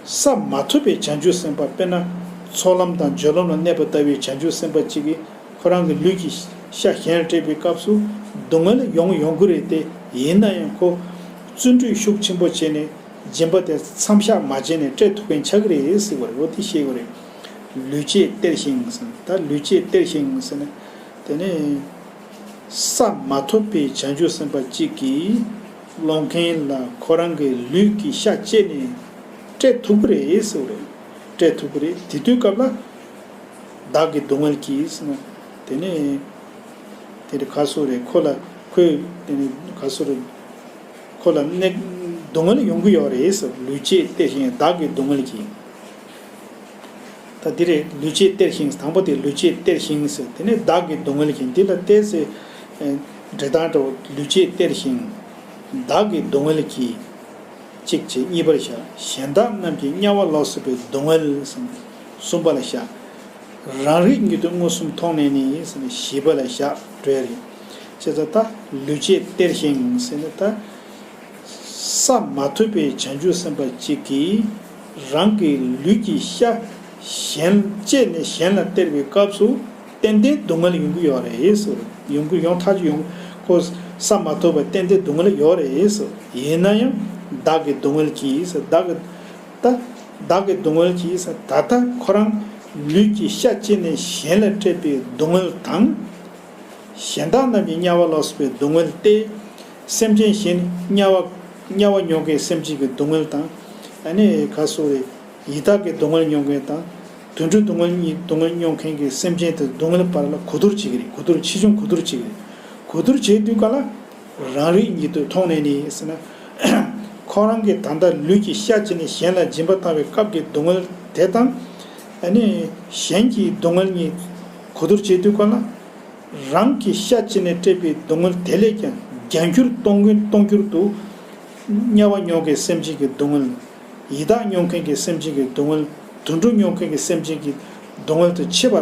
ས་མ་ཐོབ་པའི་བྱང་ཆུབ་སེམས་དཔའ། དཔེར་ན་ཚོགས་ལམ་དང་སྦྱོར་ལམ་ལ་གནས་པ་ལྟ་བུའི་བྱང་ཆུབ་སེམས་དཔའ་གཅིག་གིས་ཁོ་རང་གི་ལུས་ཀྱི་ཤ་གཞན་ལ་སྤྲད་པའི་སྐབས་སུ་སྡུག་བསྔལ་ཡོང་ཡོང་གི་རེད་དེ། ཡིན་ན་ཡང་ཁོ་བརྩོན་འགྲུས་ཤུགས་ཆེན་པོ་བྱས་ནས་སྦྱིན་པ་དེ་མཚམས་བཞག་མ་བྱས་ནས་སྤྲད་ཐུབ་མཁན་ཆགས་ཀྱི་རེད་ཟེར་བ་རེད། འོ་དེ་ཤེས་དགོས་རེད། ལུས་བཅས་སྟེར་ཞིང་ཟེར་ན། ད་ལུས་བཅས་སྟེར་ཞིང་ཟེར་ན། དེ་ནས། ས་མ་ཐོབ་པའི་བྱང་ཆུབ་སེམས་དཔའ་གཅིག་གིས་སློང་མཁན་ལ་ཁོ་རང་གི་ལུས་ཀྱི་ཤ་བཅད་ནས་སྤྲད་ཐུབ་ཀྱི་རེད་ཟེར་བ་རེད། སྤྲད་ཐུབ་ཀྱི་རེད། དེ་དུས་སྐབས་ལ་བདག་གི་སྡུག་བསྔལ་གྱིས་ཟེར་ན། དེ་ནས་དེ་རེད། ག་སོ་རེད། ཁོ་ལ་ཁོས་དེ་ནས་ག་སོ་རེད། ཁོ་ལ་གནས་སྡུག་བསྔལ་ཡོང་གི་ཡོད་རེད་ཟེར། ལུས་བཅས་སྟེར་ཞིང་བདག་གི་སྡུག་བསྔལ་གྱིས། ད་འདི་རེད། ལུས་བཅས་སྟེར་ཞིང་། དང་པོ་དེ་ལུས་བཅས་སྟེར་ཞིང་ཟེར། དེ་ནས་བདག་གི་སྡུག་བསྔལ་གྱིས། འདི་ལ་ཏོག་ཙམ་འབྲི་སྟངས་འདྲ་བོ། ལུས་བཅས་སྟེར་ཞིང་བདག་གི་སྡུག་བསྔལ་གྱིས། གཅིག་བྱས། གཉིས་པར་བཞག་གཞན་དག་རྣམས་ཀྱི་དམྱལ་བ་ལ་སོགས་པའི་སྡུག་བསྔལ་ཟེར། གསུམ་པ་ལ་བཞག་རང་རིག་ཉིད་དུ་མངོན་སུམ་མཐོང་ནས་ནི་ཟེར་ནས་བཞི་པ་ལ་བཞག་འགྲོ་ཡ་རེད། བྱས་ཙང་ད་ལུས་བཅས་སྟེར་ཞིང་ཟེར་ནས་ད། ས་མ་ཐོབ་པའི་བྱང་ཆུབ་སེམས་དཔའ་གཅིག་གིས་རང་གི་ལུས་ཀྱི་ཤ་གཞན་བཅད་ནས་གཞན་ལ་སྟེར་བའི་སྐབས་སུ་ཏན་ཏན་སྡུག་བསྔལ་ཡོང་གི་ཡོད་རེད་ཟེར། ཡོང་གི། ཡོང་ཐག་ཆོད། ཡོང་ཁོ། ས་མ་ཐོབ་པ་ཏན་ཏན་སྡུག་བསྔལ་ཡོད་རེད་ཟེར། ཡིན་ན་ཡང་བདག་གི་སྡུག་བསྔལ་གྱིས་ཟེར། བདག་གི། ད་བདག་གི་སྡུག་བསྔལ་གྱིས་ཟེར། ད་ལྟ་ཁོ་རང་ལུས་ཀྱི་ཤ་བཅད་ནས་གཞན་ལ་སྤྲད་པའི་སྡུག་བསྔལ་དང་། གཞན་དག་རྣམས་ཀྱི་དམྱལ་བ་ལ་སོགས་པའི་སྡུག་བསྔལ་ཏེ། སེམས་ཅན་གཞན་དམྱལ་བ། དམྱལ་བ་མྱོང་མཁན་སེམས་ཅན་གྱི་སྡུག་བསྔལ་དང་། ཨ་ནི་ག་སོགས་རེད། ཡི་དྭགས་ཀྱི་སྡུག་བསྔལ་མྱོང་མཁན་དང་། དུད་འགྲོའི་སྡུག་བསྔལ་གཉིས། སྡུག་བསྔལ་མྱོང་མཁན་གྱི་སེམས་ཅན་དེ་སྡུག་བསྔལ་བར་ལ་གོ་བསྡུར་བྱེད་ཀྱི་རེད། གོ་བསྡུར། ཆེ་ཆུང་གོ་བསྡུར་བྱེད་ཀྱི་རེད། གོ་བསྡུར་བྱེད་དུས་ག་ལ། རང་རིག་ཉིད་དུ་མཐོང་ནས་ནི་ཟེར་ན། ཁོ་རང་གིས་ད་ལྟ་ལུས་ཀྱི་ཤ་བཅད་ནས་གཞན་ལ་སྦྱིན་པ་བཏང་བའི་སྐབས་ཀྱི་སྡུག་བསྔལ་དེ་དང་། ཨ་ནི་གཞན་གྱི་སྡུག་བསྔལ་གཉིས་གོ་བསྡུར་བྱེད་དུས་ག་ལ། རང་གི་ཤ་བཅད་ནས་སྤྲད་པའི་སྡུག་བསྔལ་དེ་ལས་ཀྱང་བརྒྱ་འགྱུར་སྟོང་གི་སྟོང་འགྱུར་དུ་དམྱལ་བ་མྱོང་མཁན་སེམས་ཅན་གྱི་སྡུག་བསྔལ། ཡི་དྭགས་མྱོང་མཁན་གྱི་སེམས་ཅན་གྱི་སྡུག་བསྔལ། དུད་འགྲོ་མྱོང་མཁན་གྱི་སེམས་ཅན་གྱི་སྡུག་བསྔལ་དུ་ཆེ་བ་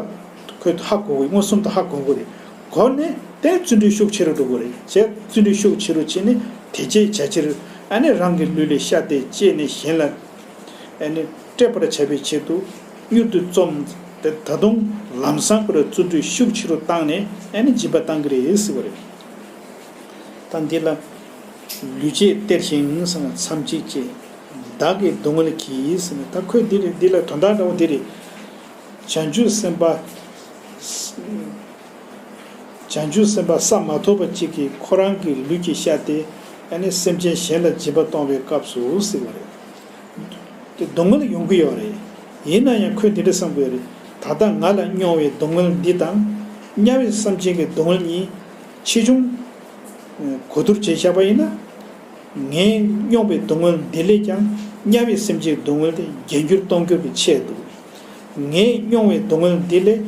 ཁོས་ཧ་གོ་དགོས། མངོན་སུམ་དུ་ཧ་གོ་དགོས་རེད། གོ་ནས་དེ་བརྩོན་འགྲུས་ཤུགས་ཆེ་རུ་འགྲོ་དགོས་རེད། བྱས། བརྩོན་འགྲུས་ཤུགས་ཆེ་རུ་བྱས་ནས་དེ་རྗེས་བྱ་ཕྱིར། ཨ་ནི་རང་གི་ལུས་ལས་ཤ་དེ་བཅད་ནས་གཞན་ལ། ཨ་ནི་སྤྲད་པར་བྱ་བའི་ཆེད་དུ་མྱུར་དུ་རྩོམ། དེ་ད་དུང་ལམ་སང་ཁོ་ར་བརྩོན་འགྲུས་ཤུགས་ཆེ་རུ་བཏང་ནས་ཨ་ནི་སྦྱིན་པ་བཏང་གི་རེད་ཟེར་བ་རེད། ད་འདི་ལ་ལུས་བཅས་སྟེར་ཞིང་ཟེར་ན་མཚམས་གཅིག་བཅད། བདག་གི་སྡུག་བསྔལ་གྱིས་ཟེར་ནས། ད་ཁོས་འདི་རེད། འདི་ལ་དོན་དག་འདྲ་བོ་འདི་རེད། བྱང་ཆུབ་སེམས་དཔའ། བྱང་ཆུབ་སེམས་དཔའ་ས་མ་ཐོབ་པ་གཅིག་གིས་ཁོ་རང་གི་ལུས་ཀྱི་ཤ་དེ་ཨ་ནི་སེམས་ཅན་གཞན་ལ་སྦྱིན་པ་གཏོང་བའི་སྐབས་སུ་ཟེར་བ་རེད། དེ་སྡུག་བསྔལ་ཡོང་གི་ཡོད་རེད། ཡིན་ན་ཡང་ཁོས་འདི་འདྲ་བསམ་དགོས་རེད། ད་ལྟ་ང་ལ་མྱོང་བའི་སྡུག་བསྔལ་འདི་དང་དམྱལ་བའི་སེམས་ཅན་གྱི་སྡུག་བསྔལ་གཉིས་ཆེ་ཆུང་གོ་བསྡུར་བྱས་བཞག་པ་ཡིན་ན། ངས་མྱོང་བའི་སྡུག་བསྔལ་འདི་ལས་ཀྱང་དམྱལ་བའི་སེམས་ཅན་གྱི་སྡུག་བསྔལ་དེ་བརྒྱ་འགྱུར་སྟོང་འགྱུར་གྱིས་ཆེ་འདུག་ངས་མྱོང་བའི་སྡུག་བསྔལ་འདི་ལས་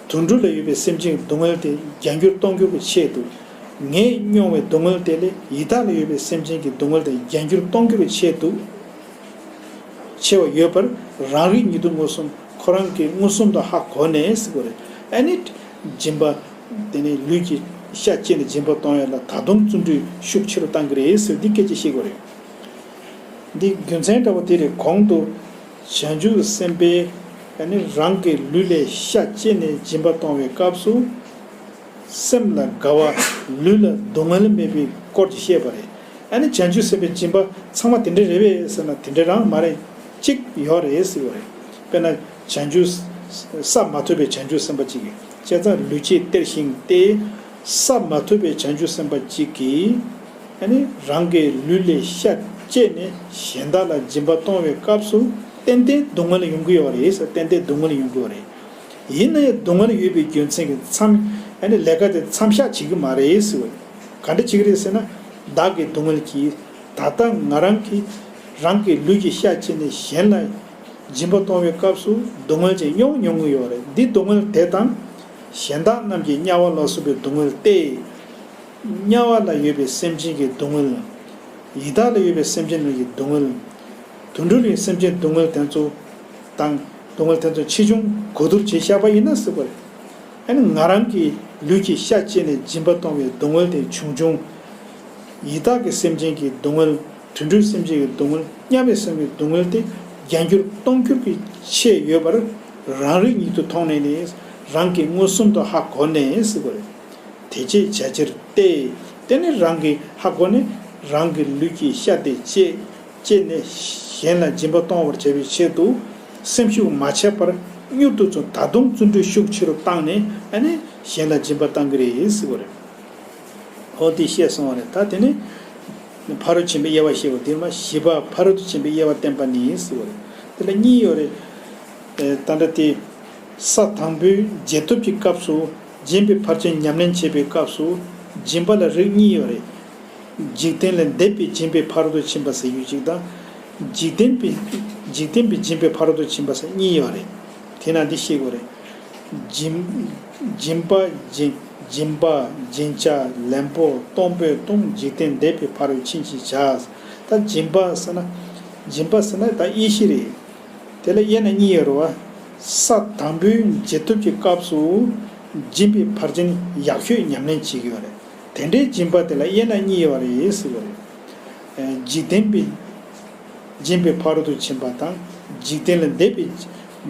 དུད་འགྲོ་ལ་ཡོད་པའི་སེམས་ཅན་གྱི་སྡུག་བསྔལ་དེ་བརྒྱ་འགྱུར་སྟོང་འགྱུར་གྱིས་ཆེ་འདུག་ངས་མྱོང་བའི་སྡུག་བསྔལ་དེ་ལས་ཡི་དྭགས་ལ་ཡོད་པའི་སེམས་ཅན་གྱི་སྡུག་བསྔལ་དེ་བརྒྱ་འགྱུར་སྟོང་འགྱུར་གྱིས་ཆེ་འདུག་ཆེ་བ་ཡོད་པར་རང་རིག་ཉིད་དུ་མངོན་སུམ། ཁོ་རང་གིས་མངོན་སུམ་དུ་ཧ་གོ་ནས་ཟེར་དགོས་རེད། ཨ་ནི་སྦྱིན་པ། དེ་ནས་ལུས་ཀྱི་ཤ་བཅད་ནས་སྦྱིན་པ་གཏོང་ཡ་ལ་ད་དུང་བརྩོན་འགྲུས་ཤུགས་ཆེ་རུ་བཏང་གི་རེད་ཟེར་འདི་སྐད་ཆ་བཤད་དགོས་རེད། འདི་རྒྱུ་མཚན་འདྲ་བོ་དེ་རེད། གོང་དུ་བྱང་ཆུབ་སེམས་དཔས་ཨ་ནི་རང་གི་ལུས་ལས་ཤ་བཅད་ནས་སྦྱིན་པ་གཏོང་བའི་སྐབས་སུ། སེམས་ལ་དགའ་བ། ལུས་ལ་སྡུག་བསྔལ་མེད་པའི་སྐོར་གྱི་བཤད་པ་རེད། ཨ་ནི་བྱང་ཆུབ་སེམས་དཔའི་སྦྱིན་པ་ཚང་མ་དེ་འདྲ་རེད་པས་ཟེར་ན་དེ་འདྲ་རང་མ་རེད། གཅིག་ཡོད་རེད་ཟེར་བ་རེད། དཔེར་ན་བྱང་ཆུབ། ས་མ་ཐོབ་པའི་བྱང་ཆུབ་སེམས་དཔའ་གཅིག་གིས། བྱས་ཙང་ལུས་བཅས་སྟེར་ཞིང་སྟེ། ས་མ་ཐོབ་པའི་བྱང་ཆུབ་སེམས་དཔའ་གཅིག་གིས་ཨ་ནི་རང་གི་ལུས་ལས་ཤ་ བཅད་ནས་གཞན་དག་ལ་སྦྱིན་པ་གཏོང་བའི་སྐབས་སུ་ཏན་ཏན་སྡུག་བསྔལ་ཡོང་གི་ཡོད་རེད་ཟེར། ཏན་ཏན་སྡུག་བསྔལ་ཡོང་གི་ཡོད་རེད། ཡིན་ན་ཡང་སྡུག་བསྔལ་ཡོད་པའི་རྒྱུ་མཚན་གྱིས་མཚམས་ཨ་ནི་ལས་ཀ་དེ་མཚམས་བཞག་བྱེད་ཀྱི་མ་རེད་ཟེར་བ། ག་འདྲ་བྱེད་ཀྱི་རེད་ཟེར་ན། བདག་གི་སྡུག་བསྔལ་གྱིས་ད་ལྟ་ང་རང་གིས་རང་གི་ལུས་ཀྱི་ཤ་བཅད་ནས་གཞན་ལ་སྦྱིན་པ་གཏོང་བའི་སྐབས་སུ་སྡུག་བསྔལ་ཅིག་མྱོང་མྱོང་གི་ཡོད་རེད། འདི་སྡུག་བསྔལ་དེ་དང་། གཞན་དག་རྣམས་ཀྱི་དམྱལ་བ་ལ་སོགས་པའི་སྡུག་བསྔལ་ཏེ། དམྱལ་བ་ལ་ཡོད་པའི་སེམས་ཅན་གྱི་སྡུག་བསྔལ། ཡི་དྭགས་ལ་ཡོད་པའི་སེམས་ཅན་རྣམས་ཀྱི་སྡུག་བསྔལ། དུད་འགྲོ་ལ་ཡོད་སེམས་ཅན་སྡུག་བསྔལ་དེ་ཚོ་དང་། སྡུག་བསྔལ་དེ་ཚོ་ཆེ་ཆུང་གོ་བསྡུར་བྱས་བཞག་པ་ཡིན་ན་ཟེར་བ་རེད། ཨ་ནི་ང་རང་གི་ལུས་ཀྱི་ཤ་བཅད་ནས་སྦྱིན་པ་གཏོང་བའི་སྡུག་བསྔལ་དེ་ཆུང་ཆུང་། ཡི་དྭགས་ཀྱི་སེམས་ཅན་གྱི་སྡུག་བསྔལ། དུད་འགྲོའི་སེམས་ཅན་གྱི་སྡུག་བསྔལ། དམྱལ་བའི་སེམས་ཀྱི་སྡུག་བསྔལ་དེ་བརྒྱ་འགྱུར་སྟོང་འགྱུར་གྱིས་ཆེ་ཡོད་པར་རང་རིག་ཉིད་དུ་མཐོང་ནས་ནི། རང་གིས་མངོན་སུམ་དུ་ཧ་གོ་ནས་ཟེར་བ་རེད། དེ་བྱས་བྱ་ཕྱིར་ཏེ། དེ་ནི་རང་གིས་ཧ་གོ་ནས་རང་གི་ལུས་ཀྱི་ཤ་དེ་བཅད་བཅད་ནས་གཞན་ལ་སྦྱིན་པ་གཏོང་བར་བྱ་བའི་ཆེད་དུ་སེམས་ཤུགས་མ་ཆད་པར་མྱུར་དུ་ཚུར་ད་དུང་བརྩོན་འགྲུས་ཤུགས་ཆེ་རུ་བཏང་ནས་ཨ་ནི་གཞན་ལ་སྦྱིན་པ་གཏང་གི་རེད་ཟེར་བ་རེད། འོ་དེ་བཤད་སོང་བ་རེད། ད་དེ་ནི་ཕ་རོལ་ཕྱིན་པའི་དབྱེ་བ་བཤད་པ་དེ་མ་བཞི་པ་ཕ་རོལ་ཏུ་ཕྱིན་པའི་དབྱེ་བ་བསྟན་པ་ནི་ཟེར་བ་རེད། དེ་ལ་གཉིས་ཡོད་རེད། ཨེ། ད་ལྟ་དེ། ས་དང་པོའི་རྗེས་ཐོབ་ཀྱི་སྐབས་སུ་སྦྱིན་པའི་ཕར་ཕྱིན་ཉམས་ལེན་བྱེད་པའི་སྐབས་སུ་སྦྱིན་པ་ལ་རིགས་གཉིས་ཡོད་རེད། འཇིག་རྟེན་ལས་འདས་པའི་སྦྱིན་པའི་ཕ་རོལ་ཏུ་ཕྱིན་པ་ཟེར་ཡུལ་གཅིག་དང་། འཇིག་རྟེན་པའི་འཇིག་རྟེན་པའི་སྦྱིན་པའི་ཕ་རོལ་ཏུ་ཕྱིན་པ་ཟེར་གཉིས་ཡོད་རེད། དེས་ན་འདི་ཤེས་དགོས་རེད། སྦྱིན་སྦྱིན་པ་སྦྱིན་སྦྱིན་པ་སྦྱིན་བྱ་ལེན་པོ་གཏོང་ཕོད་གཏོང་འཇིག་རྟེན་འདས་པའི་ཕ་རོལ་ཕྱིན་ཅེས་བྱ། ད་སྦྱིན་པ་ཟེར་ན། སྦྱིན་པ་ཟེར་ན་ད་དབྱེ་གཞི་རེད། དེ་ལ་དབྱེ་ན་གཉིས་ཡོད་རེད་བ། ས་དང་པོའི་རྗེས་ཐོབ་ཀྱི་སྐབས་སུ་སྦྱིན་པའི་ཕར་ཕྱིན་ཡག་ཤོས་ཉམས་ལེན་བྱེད་ཀྱི་ཡོད་རེད། དེ་འདྲའི་སྦྱིན་པ་དེ་ལ་དབྱེ་ན་གཉིས་ཡོད་རེད་ཟེར་བ་རེད། འཇིག་རྟེན་པའི་སྦྱིན་པའི་ཕ་རོལ་ཏུ་ཕྱིན་པ་དང་། འཇིག་རྟེན་ལས་འདས་པའི་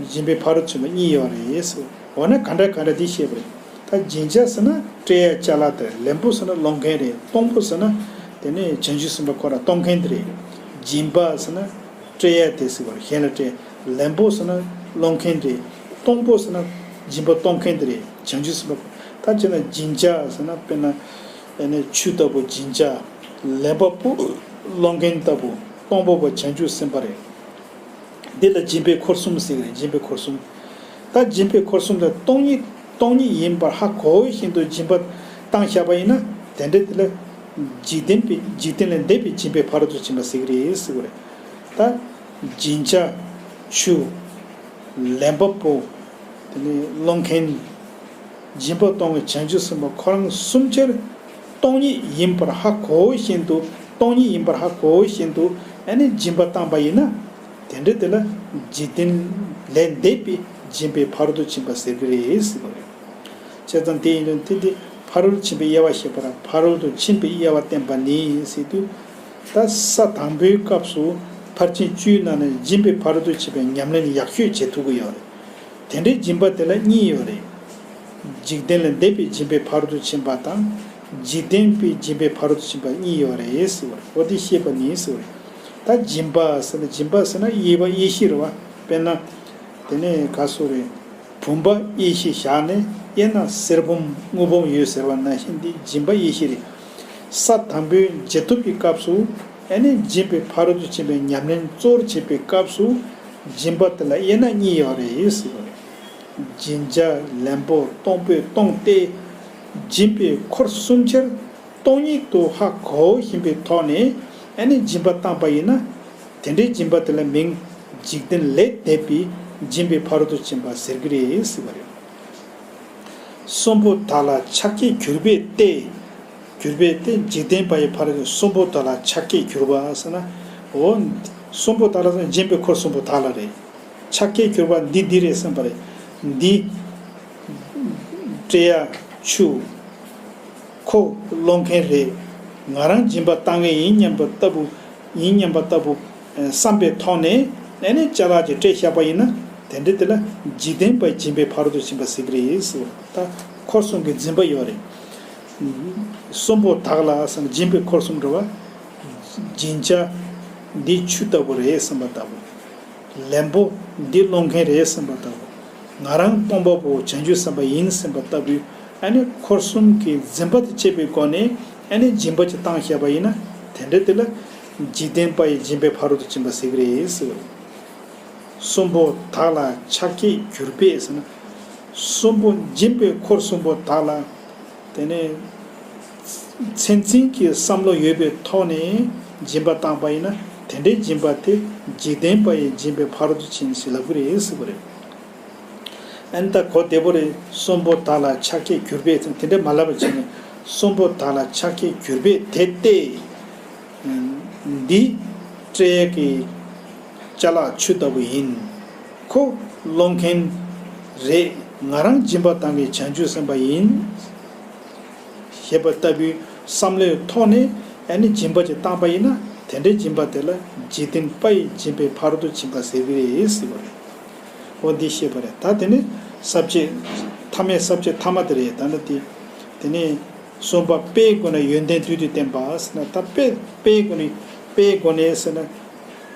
སྦྱིན་པའི་ཕ་རོལ་ཏུ་ཕྱིན་པ་གཉིས་ཡོད་རེད་ཟེར། འོ་ན་ག་འདྲ་ག་འདྲ་དེ་བཤད་པ་རེད། ད་སྦྱིན་བྱ་ཟེར་ན་སྤྲད་ཡ་ཅ་ལག་དེ་རེད། ལེན་པོ་ཟེར་ན་སློང་མཁན་རེད། གཏོང་པོ་ཟེར་ན་དེ་ནས་བྱང་ཆུབ་སེམས་དཔའ་ཁོ་རང་གཏོང་མཁན་དེ་རེད། སྦྱིན་པ་ཟེར་ན་སྤྲད་ཡ་དེ་ཟེར་བ་རེད། གཞན་ལ་སྤྲད། ལེན་པོ་ཟེར་ན་སློང་མཁན་རེད། གཏོང་པོ་ཟེར་ན་སྦྱིན་པ་གཏོང་མཁན་དེ་རེད། བྱང་ཆུབ་སེམས་དཔའ་ཁོ། ད་བྱས་ན་སྦྱིན་བྱ་ཟེར་ན་དཔེར་ན་ཨ་ནི་ཆུ་ལྟ་བུ་སྦྱིན་བྱ། ལེན་པ་པོ་སློང་མཁན་ལྟ་བུ། གཏོང་པོ་པོ་བྱང་ཆུབ་སེམས་དཔའ་རེད། འདི་ལ་སྦྱིན་པའི་འཁོར་གསུམ་ཟེར་གི་རེད། སྦྱིན་པའི་འཁོར་གསུམ། ད་སྦྱིན་པའི་འཁོར་གསུམ་ལ་སྟོང་ཉིད་སྟོང་ཉིད་ཡིན་པར་ཧ་གོ་བཞིན་དུ་སྦྱིན་པ་བཏང་བཞག་པ་ཡིན་ན། དེ་འདྲ་དེ་ལ་འཇིག་རྟེན་པའི་འཇིག་རྟེན་ལས་འདས་པའི་སྦྱིན་པའི་ཕ་རོལ་ཏུ་ཕྱིན་པ་ཟེར་གི་རེད་ཟེར་བ་རེད། ད་སྦྱིན་བྱ་ཆུ། ལེན་པ་པོ། དེ་ནས་སློང་མཁན། སྦྱིན་པ་གཏོང་བའི་བྱང་ཆུབ་སེམས་དཔའ་ཁོ་རང་གསུམ་ཆར་སྟོང་ཉིད་ཡིན་པར་ཧ་གོ་བཞིན་དུ། སྟོང་ཉིད་ཡིན་པར་ཧ་གོ་བཞིན་དུ་ཨ་ནི་སྦྱིན་པ་བཏང་པ་ཡིན་ན། དེ་འདྲ་དེ་ལ་འཇིག་རྟེན་ལས་འདས་པའི་སྦྱིན་པའི་ཕ་རོལ་ཏུ་ཕྱིན་པ་ཟེར་གི་རེད་ཟེར་བ་རེད། བྱས་ཙང་དེ་ཡིན་དུས་དེ་དེ་ཕ་རོལ་ཕྱིན་པའི་དབྱེ་བ་བཤད་པ་ར། ཕ་རོལ་ཏུ་ཕྱིན་པའི་དབྱེ་བ་བསྟན་པ་ནི་ཟེར་དུས། ད་ས་དང་པོའི་སྐབས་སུ་ཕར་ཕྱིན་བཅུའི་ནང་ནས་སྦྱིན་པའི་ཕ་རོལ་ཏུ་ཕྱིན་པའི་ཉམས་ལེན་ཡག་ཤོས་བྱེད་ཐུབ་ཀྱི་ཡོད་རེད། དེ་འདྲའི་སྦྱིན་པ་དེ་ལ་གཉིས་ཡོད་རེད། འཇིག་རྟེན་ལས་འདས་པའི་སྦྱིན་པའི་ཕ་རོལ་ཏུ་ཕྱིན་པ་དང་། འཇིག་རྟེན་པའི་སྦྱིན་པའི་ཕ་རོལ་ཏུ་ཕྱིན་པ་གཉིས་ཡོད་རེད་ཟེར་བ་རེད། འོ་དེ་ཤེས་པ་ནི་ཟེར་བ་རེད། ད་སྦྱིན་པ་ཟེར་ན་སྦྱིན་པ་ཟེར་ན་དབྱེ་བ་དབྱེ་གཞི་རེད་བ། དཔེར་ན། དེ་ནས་ག་སོ་རེད། བུམ་པ་དབྱེ་གཞི་བཞག་ནས་དབྱེ་ན་གསེར་བུམ་དངུལ་བུམ་ཡོད་ཟེར་བ་ནང་བཞིན་འདི་སྦྱིན་པ་དབྱེ་གཞི་རེད། ས་དང་པོའི་རྗེས་ཐོབ་ཀྱི་སྐབས་སུ་ཨ་ནི་སྦྱིན་པའི་ཕ་རོལ་ཏུ་ཕྱིན་པའི་ཉམས་ལེན་གཙོ་བོར་བྱེད་པའི་སྐབས་སུ་སྦྱིན་པ་དེ་ལ་དབྱེ་ན་གཉིས་ཡོད་རེད་ཟེར་བ་རེད། སྦྱིན་བྱ་ལེན་པོ་གཏོང་ཕོད་གཏོང་སྟེ་སྦྱིན་པའི་འཁོར་གསུམ་ཆར་སྟོང་ཉིད་དུ་ཧ་གོ་བཞིན་པའི་ཐོག་ནས་ཨ་ནི་སྦྱིན་པ་བཏང་པ་ཡིན་ན། དེ་འདྲའི་སྦྱིན་པ་དེ་ལ་མིང་འཇིག་རྟེན་ལས་འདས་པའི་སྦྱིན་པའི་ཕ་རོལ་ཏུ་ཕྱིན་པ་ཟེར་གྱི་རེད་ཟེར་བ་རེད། གསོན་པོ་དག་ལ་ཕྱག་རྒྱས་གྱུར་པའི་སྟེ། གྱུར་པའི་སྟེ་འཇིག་རྟེན་པ་ཡི་ཕ་རོལ་ཏུ་གསོན་པོ་དག་ལ་ཕྱག་རྒྱས་གྱུར་པ་ཟེར་ན། འོ། གསོན་པོ་དག་ལ་ཟེར་ན་སྦྱིན་པའི་འཁོར་གསུམ་པོ་དག་ལ་རེད། ཕྱག་རྒྱས་གྱུར་པ་འདི་འདི་རེད་བསམ་པ་རེད། འདི། སྤྲད་ཡ་ཆུ། ཁོ་སློང་མཁན་རེད། ང་རང་སྦྱིན་པ་བཏང་མཁན་ཡིན་སྙམ་པ་ལྟ་བུ། ཡིན་སྙམ་པ་ལྟ་བུ། ཨ། བསམ་པའི་ཐོག་ནས་ཨ་ནི་ཅ་ལག་ཅིག་སྤྲད་བཞག་པ་ཡིན་ན། དེ་འདྲ་དེ་ལ་འཇིག་རྟེན་པའི་སྦྱིན་པའི་ཕ་རོལ་ཏུ་ཕྱིན་པ་ཟེར་གྱི་རེད་ཟེར་བ། ད་འཁོར་གསུམ་གྱི་འཛིན་པ་ཡོད་རེད། གསོན་པོ་དག་ལ་བསམ། སྦྱིན་པའི་འཁོར་གསུམ་འགྲོ་བ། སྦྱིན་བྱ་འདི་ཆུ་ལྟ་བུ་རེད་བསམ་པ་ལྟ་བུ། ལེན་པོ་འདི་སློང་མཁན་རེད་བསམ་པ་ལྟ་བུ། ང་རང་གཏོང་པ་པོ་བྱང་ཆུབ་སེམས་དཔའ་ཡིན་བསམ་པ་ལྟ་བུའི་ཨ་ནི་འཁོར་གསུམ་གྱི་འཛིན་པ་དེ་བཅད་པའི་སྒོ་ནས་ཨ་ནི་སྦྱིན་པ་ཅིག་བཏང་བཞག་པ་ཡིན་ན། དེ་འདྲ་དེ་ལ་ འཇིག་རྟེན་པ་ཡི་སྦྱིན་པའི་ཕ་རོལ་ཏུ་ཕྱིན་པ་ཟེར་གི་རེད་ཟེར་བ་རེད། གསུམ་པོ་དག་ལ་ཕྱག་རྒྱས་གྱུར་པས་ཟེར་ན། གསུམ་པོ་སྦྱིན་པའི་འཁོར་གསུམ་པོ་དག་ལ། དེ་ནས་མཚན་འཛིན་གྱི་བསམ་བློ་ཡོད་པའི་ཐོག་ནས་སྦྱིན་པ་བཏང་པ་ཡིན་ན། དེ་འདྲའི་སྦྱིན་པ་དེ་འཇིག་རྟེན་པ་ཡི་སྦྱིན་པའི་ཕ་རོལ་ཏུ་ཕྱིན་ཞེས་ལབ་ཀྱི་རེད་ཟེར་བ་རེད། ཨན་ད་གོ་བདེ་པོ་རེད། གསུམ་པོ་དག་ལ་ཕྱག་རྒྱས་གྱུར་པས་དེ་འདྲ་མ་ལབ་པ་བྱས་ནས། གསུམ་པོ་དག་ལ་ཕྱག་རྒྱས་གྱུར་པས་དེ་སྟེ། འདི་སྤྲེལ་གྱི་ཅ་ལག་ཆུ་ལྟ་བུ་ཡིན། ཁོ་སློང་མཁན་རེད། ང་རང་སྦྱིན་པ་བཏང་མཁན་བྱང་ཆུབ་སེམས་དཔའ་ཡིན། ཞེས་པ་ལྟ་བུའི་བསམ་བློའི་ཐོག་ནས་ཨ་ནི་སྦྱིན་པ་ཅིག་བཏང་པ་ཡིན་ན། དེ་འདྲའི་སྦྱིན་པ་དེ་ལ་འཇིག་རྟེན་པ་ཡི་སྦྱིན་པའི་ཕ་རོལ་ཏུ་ཕྱིན་པ་ཟེར་གྱི་རེད་ཟེར་བ་རེད། འོ་འདི་ཤེས་པ་རེད། ད་དེ་ནི་ས་བཅད་ཐ་མའི་ས་བཅད་ཐ་མ་དེ་རེད། ད་ནི་དེ་དེ་ནི་གསུམ་པ་དཔེའི་སྒོ་ནས་ཡོན་ཏན་བསྡུས་ཏེ་བསྟན་པ་ཟེར་ན། ད་དཔེ་དཔེའི་སྒོ་ནས་དཔེའི་སྒོ་ནས་ཟེར་ན།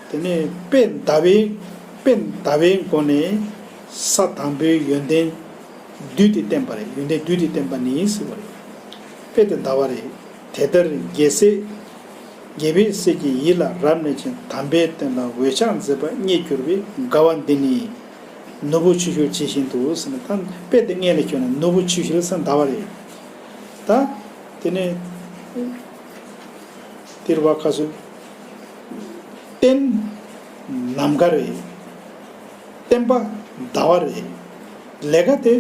དེ་ནས་དཔེ་ཟླ་བའི་དཔེ་ཟླ་བའི་སྒོ་ནས་ས་དང་པོའི་ཡོན་ཏན་བསྡུས་ཏེ་བསྟན་པ་རེད། ཡོན་ཏན་བསྡུས་ཏེ་བསྟན་པ་ནི་ཟེར་བ་རེད། དཔེ་དེ་ཟླ་བ་རེད། དེ་ལྟར་རྒྱལ་སྲས་རྒྱལ་པོའི་སྲས་ཀྱི་ཡིད་ལ་རབ་གནས་ཤིང་། དམ་པའི་རྟེན་ལ་འོད་ཆགས་མཛད་པ་རྙེད་གྱུར་པའི། དགའ་བ་འདི་ནི་ནོར་བུ་ཆུ་ཤུལ་ཇི་བཞིན་དུ་ཟེར་ན། ད་དཔེ་དེ་སྔོན་ལ་ཁྱོད་ན་ནོར་བུ་ཆུ་ཤུལ་ཟེར་ཟླ་བ་རེད། ད་དེ་ནས་དེར་བ་ཁ་སུ། རྟེན་ནམ་མཁའ་རེད། བརྟེན་པ་ཟླ་བ་རེད། ལས་ཀ་དེ་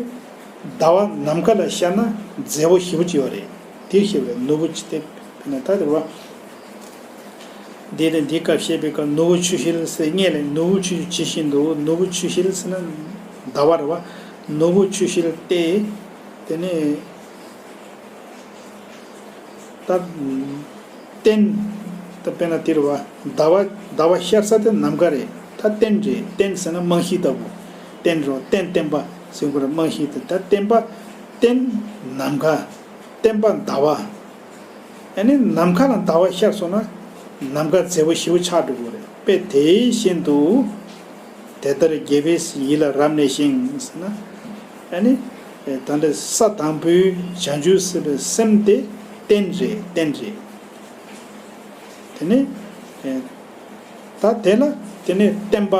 ཟླ་བ་ནམ་མཁའ་ལ་ཤར་ན་མཛེས་པོ་ཞེ་པོ་ཅིག་ཡོད་རེད། དེ་ཞེས་པའི་ནོར་བུ་ཅི་སྟེ་ཕན་ན་ད་དེར་བ། འདི་ནི་འདི་སྐབས་བཤད་པའི་སྐབས་ནོར་བུ་ཆུ་ཤུལ་ཟེར་སྔོན་ལ་ནོར་བུ་ཆུ་ཤུལ་ཇི་བཞིན་དུ། ནོར་བུ་ཆུ་ཤུལ་ཟེར་ན་ཟླ་བ་རེད་བ། ནོར་བུ་ཆུ་ཤུལ་སྟེ། དེ་ནས། ད། རྟེན། ད་དཔེར་ན་དེ་རེད་བ། ཟླ་བ་ཟླ་བ་ཤར་ས་དེ་ནམ་མཁའ་རེད། ད་རྟེན་རེད། རྟེན་ཟེར་ན་རྨང་གཞི་ལྟ་བུ། རྟེན་རོ་རྟེན་བརྟེན་པ་ཟེར་དགོས་རེད། རྨང་གཞི་དེ་ད་བརྟེན་པ། རྟེན་ནམ་མཁའ། བརྟེན་པ་ཟླ་བ། ཨ་ནི་ནམ་མཁའ་ལ་ཟླ་བ་ཤར་སོང་ན་ནམ་མཁའ་མཛེས་པོ་ཞེ་པོ་ཆགས་འགྲོ་གི་རེད། དཔེ་དེ་བཞིན་དུ། དེ་ལྟར་རྒྱལ་པོའི་ཡིད་ལ་རབ་གནས་ཤིང་ཟེར་ན། ཨ་ནི། ད་ལྟ་ས་དང་པོའི་བྱང་ཆུབ་སེམས་དཔའི་སེམས་དེ་རྟེན་རེད། རྟེན་རེད། དེ་ནས། ད་དེ་ལ་དེ་ནས་བརྟེན་པ།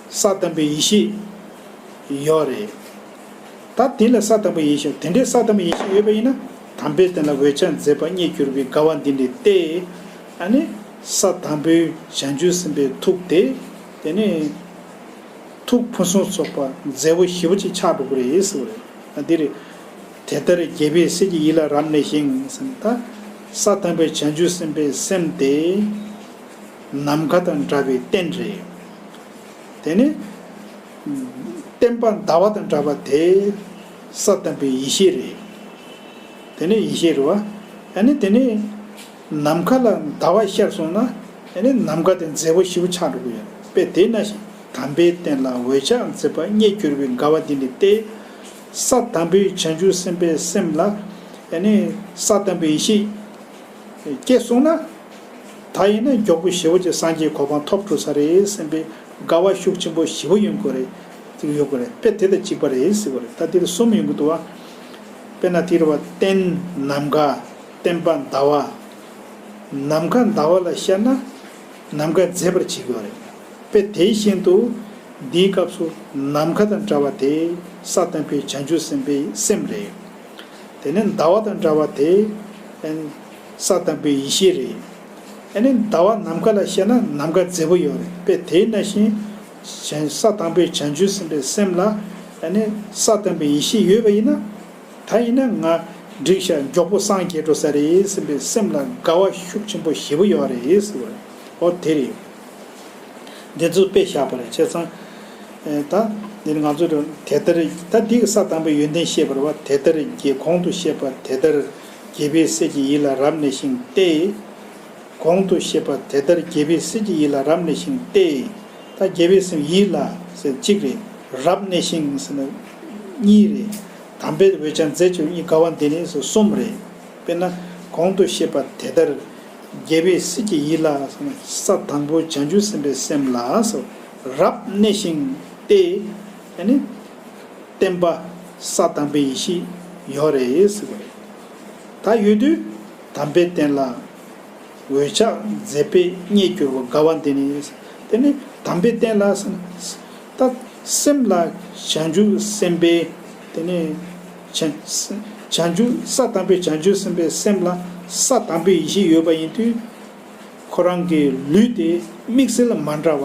ས་དང་པོའི་ཡེ་ཤེས་ཡོད་རེད། ད་དེ་ལ་ས་དང་པོའི་ཡེ་ཤེས། དེ་འདྲའི་ས་དང་པོའི་ཡེ་ཤེས་ཡོད་པ་ཡིན་ན། དམ་པའི་རྟེན་ལ་འོད་ཆགས་མཛད་པ་རྙེད་གྱུར་པའི་དགའ་བ་འདི་འདྲའི་སྟེ། ཨ་ནི་ས་དང་པོའི་བྱང་ཆུབ་སེམས་དཔའི་ཐུགས་དེ། དེ་ནས་ཐུགས་ཕུན་སུམ་ཚོགས་པ་མཛེས་པོ་ཞེ་པོ་ཅིག་ཆགས་འགྲོ་གི་རེད་ཟེར་བ་རེད། ཨ་འདི་རེད། དེ་ལྟར་རྒྱལ་པོའི་སྲས་ཀྱི་ཡིད་ལ་རབ་གནས་ཤིང་ཟེར་ན། ད་ས་དང་པོའི་བྱང་ཆུབ་སེམས་དཔའི་སེམས་དེ་ནམ་མཁའ་དང་འདྲ་བའི་རྟེན་རེད། དེ་ནི་བརྟེན་པ་ཟླ་བ་དང་འདྲ་བ་དེ་ས་དང་པོའི་ཡེ་ཤེས་རེད། དེ་ནི་ཡེ་ཤེས་རེད་བ། ཨ་ནི་དེ་ནི་ནམ་མཁའ་ལ་ཟླ་བ་ཤར་སོང་ན། ཨ་ནི་ནམ་མཁའ་དེ་མཛེས་པོ་ཞེ་པོ་ཆགས་འགྲོ་གི་ཡོད་རེད། དཔེ་དེ་ན་བཞིན་དམ་པའི་རྟེན་ལ་འོད་ཆགས་མཛད་པ་རྙེད་གྱུར་པའི་དགའ་བ་འདི་ནི་སྟེ། ས་དང་པོའི་བྱང་ཆུབ་སེམས་དཔའི་སེམས་ལ། ཨ་ནི་ས་དང་པོའི་ཡེ་ཤེས་སྐྱེས་སོང་ན། ད་ཡིན་ན་མགྱོགས་པོ་ཞེ་པོ་ཅིག་སངས་རྒྱས་གོ་འཕང་ཐོབ་འགྲོ་ས་རེད་བསམ་པའི་དགའ་བ་ཤུགས་ཆེན་པོ་ཞེ་པོ་ཡོང་གི་རེད། དེ་ཡོད་གི་རེད། དཔེ་དེ་དང་གཅིག་པ་རེད་ཟེར་གི་རེད། ད་དེ་ལ་གསུམ་ཡོང་གི་འདུག་བ། དཔེར་ན་དེ་རུ་བ་རྟེན་ནམ་མཁའ། བརྟེན་པ་ཟླ་བ། ནམ་མཁའ་ཟླ་བ་ལ་ཤར་ན་ནམ་མཁའ་མཛེས་པར་བྱེད་ཀྱི་ཡོད་རེད། དཔེ་དེ་བཞིན་དུ་འདིའི་སྐབས་སུ་ནམ་མཁའ་དང་འདྲ་བ་དེ་ས་དང་པོའི་བྱང་ཆུབ་སེམས་དཔའི་སེམས་རེད། དེ་ནས་ཟླ་བ་དང་འདྲ་བ་དེ་ཨན་ས་དང་པོའི་ཡེ་ཤེས་རེད། ཨ་ནི་ཟླ་བ་ནམ་མཁའ་ལ་ཤར་ན་ནམ་མཁའ་མཛེས་པོ་ཡོད་རེད། དཔེ་དེ་ནང་བཞིན་བྱང་ས་དང་པོའི་བྱང་ཆུབ་སེམས་དཔའི་སེམས་ལ་ཨ་ནི་ས་དང་པོའི་ཡེ་ཤེས་ཡོད་པ་ཡིན་ན། ད་ཡིན་ན་ང་འགྲིག་ཤག་མགྱོགས་པོ་སངས་རྒྱས་འགྲོ་ས་རེད་བསམ་པའི་སེམས་ལ་དགའ་བ་ཤུགས་ཆེན་པོ་ཞེ་པོ་ཡོད་རེད་ཟེར་བ་རེད། འོ་དེ་རེད། འདི་ཚོ་དཔེ་བཞག་པ་རེད། བྱས་ཙང་། ཨེ་ད་འདིར་ང་ཚོ་དེ་ལྟར་ད་འདི་གི་ས་དང་པོའི་ཡོན་ཏན་བཤད་པ་རེད་བ། དེ་ལྟར་རྒྱལ་གོང་དུ་བཤད་པ་དེ་ལྟར་རྒྱལ་པོའི་སྲས་ཀྱི་ཡིད་ལ་རབ་གནས་ཤིང་སྟེ། གོང་དུ་བཤད་པ་དེ་ལྟར་རྒྱལ་པོའི་སྲས་ཀྱི་ཡིད་ལ་རབ་གནས་ཤིང་སྟེ། ད་རྒྱལ་པོའི་སེམས་ཡིད་ལ་ཟེར་གཅིག་རེད། རབ་གནས་ཤིང་ཟེར་ན་གཉིས་རེད། དམ་པའི་འོད་ཆགས་མཛད་ཀྱི་གཉིས། དགའ་བ་འདི་ནི་ཟེར་གསུམ་རེད། དཔེར་ན་གོང་དུ་བཤད་པ་དེ་ལྟར་རྒྱལ་པོའི་སྲས་ཀྱི་ཡིད་ལ་ཟེར་ན་ས་དང་པོ་བྱང་ཆུབ་སེམས་དཔའི་སེམས་ལ་ཟེར། རབ་གནས་ཤིང་སྟེ། ཨ་ནི་བརྟེན་པ་ས་དང་པོའི་ཡེ་ཤེས་ཡོད་རེད་ཟེར་བ་རེད། ད་ཡོད་དུས་དམ་པའི་རྟེན་ལ་ འོད་ཆགས་མཛད་པས་རྙེད་གྱུར་པ། དགའ་བ་འདི་ནི། དེ་ནི་དམ་པའི་རྟེན་ལ་ཟེར་ན། ད་སེམས་ལ་བྱང་ཆུབ་སེམས་དཔའི། དེ་ནི་བྱང་བྱང་ཆུབ་ས་དང་པོའི་བྱང་ཆུབ་སེམས་དཔའི་སེམས་ལ་ས་དང་པོའི་ཡེ་ཤེས་ཡོད་པ་ཡིན་དུས། ཁོ་རང་གི་ལུས་དེ་དམིགས་བསལ་མ་འདྲ་བ་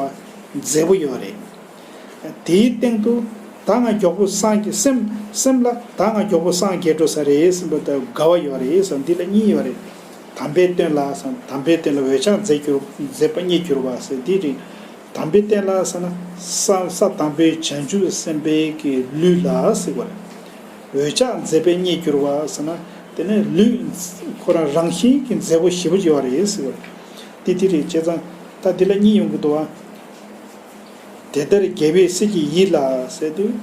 མཛེས་པོ་ཡོད་རེད། དེའི་སྟེང་དུ་ད་ང་མགྱོགས་པོ་སངས་རྒྱས། སེམས་སེམས་ལ་ད་ང་མགྱོགས་པོ་སངས་རྒྱས་འགྲོ་ས་རེད་ཟེར་བ་དང་དགའ་བ་ཡོད་རེད་ཟེར། འདི་ལ་གཉིས་ཡོད་རེད། དམ་པའི་རྟེན་ལ་ཟེར། དམ་པའི་རྟེན་ལ་འོད་ཆགས་མཛད་གྱུར་མཛད་པ་རྙེད་གྱུར་པ་ཟེར་འདི་རེད། དམ་པའི་རྟེན་ལ་ཟེར་ན་ས་ས་དང་པོའི་བྱང་ཆུབ་སེམས་དཔའི་གི་ལུས་ལ་ཟེར་བ་རེད། འོད་ཆགས་མཛད་པས་རྙེད་གྱུར་པ་ཟེར་ན། དེ་ནས་ལུས་ཁོ་རང་རང་བཞིན་གྱིས་མཛེས་པོ་ཞེ་པོ་ཅིག་ཡོད་རེད་ཟེར་བ་རེད། དེ་དེ་རེད། བྱས་ཙང་ད་འདི་ལ་གཉིས་ཡོང་གི་འདུག་བ། དེ་ལྟར་རྒྱལ་བའི་སྲས་ཀྱི་ཡིད་ལ་ཟེར་དུས།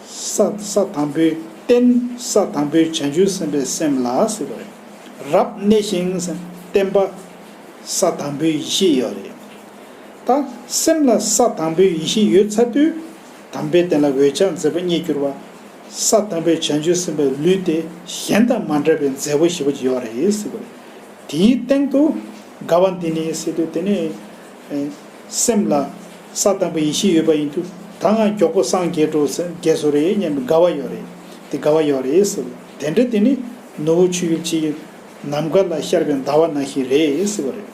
ས་ས་དང་པོའི་རྟེན། ས་དང་པོའི་བྱང་ཆུབ་སེམས་དཔའི་སེམས་ལ་ཟེར་བ་རེད། རབ་གནས་ཤིང་ཟེར། བརྟན་པ། ས་དང་པོའི་ཡེ་ཤེས་ཡོད་རེད། ད་སེམས་ལ་ས་དང་པོའི་ཡེ་ཤེས་ཡོད་ཚར་དུས། དམ་པའི་རྟེན་ལ་འོད་ཆགས་མཛད་པ་རྙེད་གྱུར་པ། ས་དང་པོའི་བྱང་ཆུབ་སེམས་དཔའི་ལུས་དེ་གཞན་དང་མ་འདྲ་བའི་མཛེས་པོ་ཞེ་པོ་ཅིག་ཡོད་རེད་ཟེར་བ་རེད། དེའི་སྟེང་དུ་དགའ་བ་འདི་ནི་ཟེར་དུས། དེ་ནི་ཨེ་སེམས་ལ་ས་དང་པོའི་ཡེ་ཤེས་ཡོད་པ་ཡིན་དུས། ད་ང་མགྱོགས་པོ་སངས་རྒྱས་འགྲོ་ཟེར། རྒྱས་སོ་རེད་སྙམ་པའི་དགའ་བ་ཡོད་རེད། དེ་དགའ་བ་ཡོད་རེད་ཟེར་བ། དེ་འདྲ་དེ་ནི་ནོར་བུ་ཆུ་ཡུར་ཆེ་ཡི་ནམ་མཁའ་ལ་ཤར་བའི་ཟླ་བ་ནང་བཞིན་རེད་ཟེར་བ་རེད།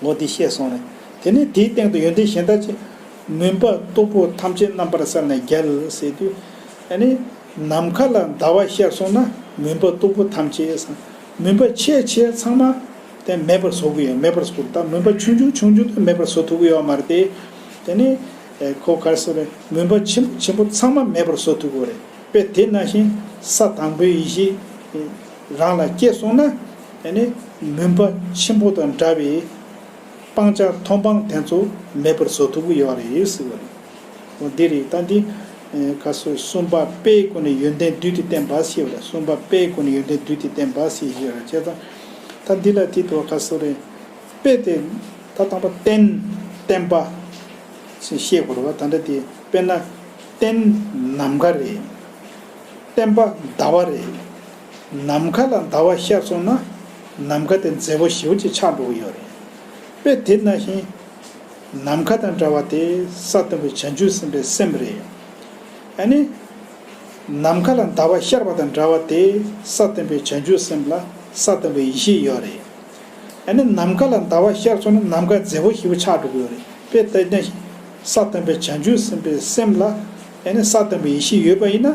འོ་དེ་བཤད་སོང་རེད། དེ་ནས་དེའི་སྟེང་དུ་ཡོན་ཏན་གཞན་དག་ཅི། མུན་པ་སྟུག་པོ་ཐམས་ཅད་རྣམ་པར་བསལ་ནས་རྒྱལ་ཟེར་དུས། ཨ་ནི་ནམ་མཁའ་ལ་ཟླ་བ་ཤར་སོང་ན་མུན་པ་སྟུག་པོ་ཐམས་ཅད་ཟེར། མུན་པ་ཆེ་ཆེ་ཚང་མ་དེ་མེད་པར་བཟོ་གི་ཡོད། མེད་པར་བཟོ། ད་མུན་པ་ཆུང་ཆུང་ཆུང་ཆུང་དེ་མེད་པར་བཟོ་ཐུབ་ཀྱི་ཡོད་མ་རེད་དེ། དེ་ནི་ཨེ་ཁོ་ག་རེ་ཟེར་རེད། མུན་པ་ཆེན་པོ་ཆེན་པོ་ཚང་མ་མེད་པར་བཟོ་ཐུབ་ཀྱི་ཡོད་རེད། དཔེ་དེ་ནང་བཞིན་ས་དང་པོའི་ཡེ་ཤེས་རང་ལ་སྐྱེས་སོང་ན། ཨ་ནི་མུན་པ་ཆེན་པོ་དང་འདྲ་བའི་སྤང་བྱ་མཐོང་སྤང་དེ་ཚོ་མེད་པར་བཟོ་ཐུབ་ཀྱི་ཡོད་རེད་ཟེར་བ་རེད། འོ་འདི་རེད། ད་འདི་ཨེ་ག་སོ་གསུམ་པ་དཔེའི་སྒོ་ནས་ཡོན་ཏན་བསྡུས་ཏེ་བསྟན་པ་ཞེས་པ་རེད། གསུམ་པ་དཔེའི་སྒོ་ནས་ཡོན་ཏན་བསྡུས་ཏེ་བསྟན་པ་ཞེས་བཤད་པ་རེད། བྱས་ཙང་ད་འདི་ལ་དེ་དུ་ག་སོ་རེད། དཔེ་དེ་ད་དང་པོ་རྟེན་བརྟན་པ་ཞེས་བཤད་དགོས་རེད་བ། ད་འདྲ་དེ་དཔེར་ན་རྟེན་ནམ་མཁའ་རེད། བརྟན་པ་ཟླ་བ་རེད། ནམ་མཁའ་ལ་ཟླ་བ་ཤར་སོང་ན་ནམ་མཁའ་དེ་མཛེས་པོ་ཞེ་པོ་ཅིག་ཆགས་འགྲོ་གི་ཡོད་རེད། དཔེ་དེ་ནང་བཞིན་ནམ་མཁའ་དང་འདྲ་བ་དེ་ས་དང་པོའི་བྱང་ཆུབ་སེམས་དཔའི་སེམས་རེད། ཨ་ནི། ནམ་མཁའ་ལ་ཟླ་བ་ཤར་བ་དང་འདྲ་བ་དེ་ས་དང་པོའི་བྱང་ཆུབ་སེམས་ལ་ས་དང་པོའི་ཡེ་ཤེས་ཡོད་རེད། ཨ་ནི་ནམ་མཁའ་ལ་ཟླ་བ་ཤར་སོང་ན་ནམ་མཁའ་མཛེས་པོ་ཞེ་པོ་ཆགས་འགྲོ་གི་ཡོད་རེད། དཔེ་དེ་ནི་ས་དང་པོའི་བྱང་ཆུབ་སེམས་དཔའི་སེམས་ལ་ཨ་ནི་ས་དང་པོའི་ཡེ་ཤེས་ཡོད་པ་ཡིན་ན་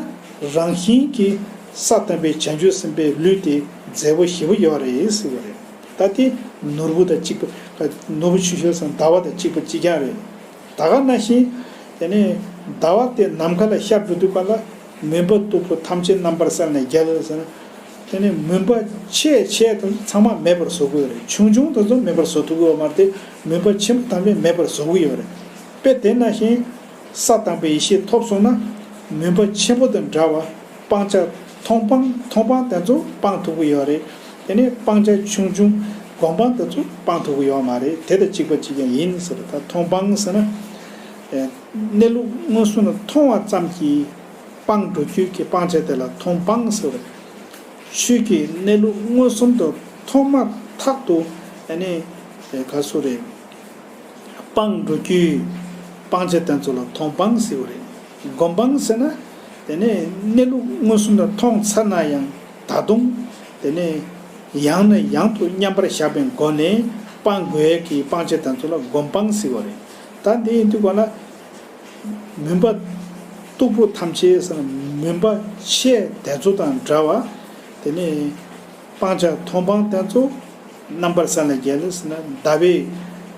རང་བཞིན་གྱིས་ས་དང་པོའི་བྱང་ཆུབ་སེམས་དཔའི་ལུས་དེ་མཛེས་པོ་ཞེ་པོ་ཡོད་རེད་ཟེར་བ་རེད། ད་དེ་ནོར་བུ་དང་གཅིག་པ། ནོར་བུ་ཆུ་ཤེལ་སམ་ཟླ་བ་དང་གཅིག་པ་གཅིག་རྐྱང་རེད། ད་ག་ནང་བཞིན། དེ་ནས་ཟླ་བ་དེ་ནམ་མཁའ་ལ་ཤར་འགྲོ་དུས་ག་ལ་མུན་པ་སྟུག་པོ་ཐམས་ཅད་རྣམ་པར་བསལ་ནས་རྒྱལ་ཟེར་ན། དེ་ནས་མུན་པ་ཆེ་ཆེ་དང་ཚང་མ་མེད་པར་བཟོ་གི་ཡོད་རེད། ཆུང་ཆུང་དེ་ཚོ་མེད་པར་བཟོ་ཐུབ་ཀྱི་ཡོད་མ་རེད་དེ། མུན་པ་ཆེན་པོ་ཐམས་ཅད་མེད་པར་བཟོ་གི་ཡོད་རེད། དཔེ་དེ་ནང་བཞིན་ས་དང་པོའི་ཡེ་ཤེས་ཐོབ་སོང་ན་མུན་པ་ཆེན་པོ་དང་འདྲ་བ། སྤང་བྱ་མཐོང་སྤང་མཐོང་སྤང་དེ་ཚོ་སྤང་ཐུབ་ཀྱི་ཡོད་རེད། དེ་ནས་སྤང་བྱ་ཆུང་ཆུང་སྒོམ་སྤང་དེ་ཚོ་སྤང་ཐུབ་ཀྱི་ཡོད་མ་རེད། དེ་དང་གཅིག་པ་གཅིག་རྐྱང་ཡིན་ཟེར། ད་མཐོང་སྤང་ཟེར་ན། ཨེ། གནས་ལུགས་མངོན་སུམ་ལ་མཐོང་བ་ཙམ་གྱིས་སྤང་འགྲོ་རྒྱུ་གི་སྤང་བྱ་དེ་ལ་མཐོང་སྤང་ཟེར་བ་རེད། ཆོས་ཀྱི་གནས་ལུགས་མངོན་སུམ་དུ་མཐོང་མ་ཐག་ཏུ་ཨ་ནི་ཨེ་ག་སུ་རེད། སྤང་འགྲོ་རྒྱུའི་སྤང་བྱ་དེ་ཚོ་ལ་མཐོང་སྤང་ཟེར་བ་རེད། སྒོམ་སྤང་ཟེར་ན། དེ་ནས་གནས་ལུགས་མངོན་སུམ་དུ་མཐོང་ཚར་ན་ཡང་ད་དུང་། དེ་ནས་ཡང་ནས་ཡང་དུ་མཉམ་པར་བཞག་པའི་སྒོ་ནས་སྤང་དགོས་ཡས་ཀྱི་སྤང་བྱ་དེ་ཚོ་ལ་སྒོམ་སྤང་ཟེར་བ་རེད། ད་འདི་ཡིན་དུས་ག་ལ། མུན་པ་སྟུག་པོ་ཐམས་ཅད་ཟེར་ན་མུན་པ་ཆེ་དེ་ཚོ་དང་འདྲ་བ། དེ་ནས་སྤང་བྱ་མཐོང་སྤང་དེ་ཚོ་རྣམ་པར་བསལ་ནས་རྒྱལ་ཟེར་ན་ཟླ་བས་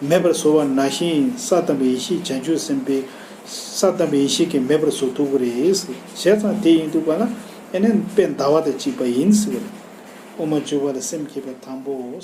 མེད་པར་བཟོ་བ་ནང་བཞིན་ས་དང་པོའི་ཡེ་ཤེས་བྱང་ཆུབ་སེམས་དཔའི་ས་དང་པོའི་ཡེ་ཤེས་ཀྱིས་མེད་པར་བཟོ་ཐུབ་ཀྱི་རེད། བྱས་ཙང་དེ་ཡིན་དུས་ག་ལ་ཨེ་ནས་དཔེ་ཟླ་བ་དང་གཅིག་པ་ཡིན་ཟེར་བ་རེད། དབུ་མ་འཇུག་པ་ལ་སེམས་བསྐྱེད་པའི་དང་པོ།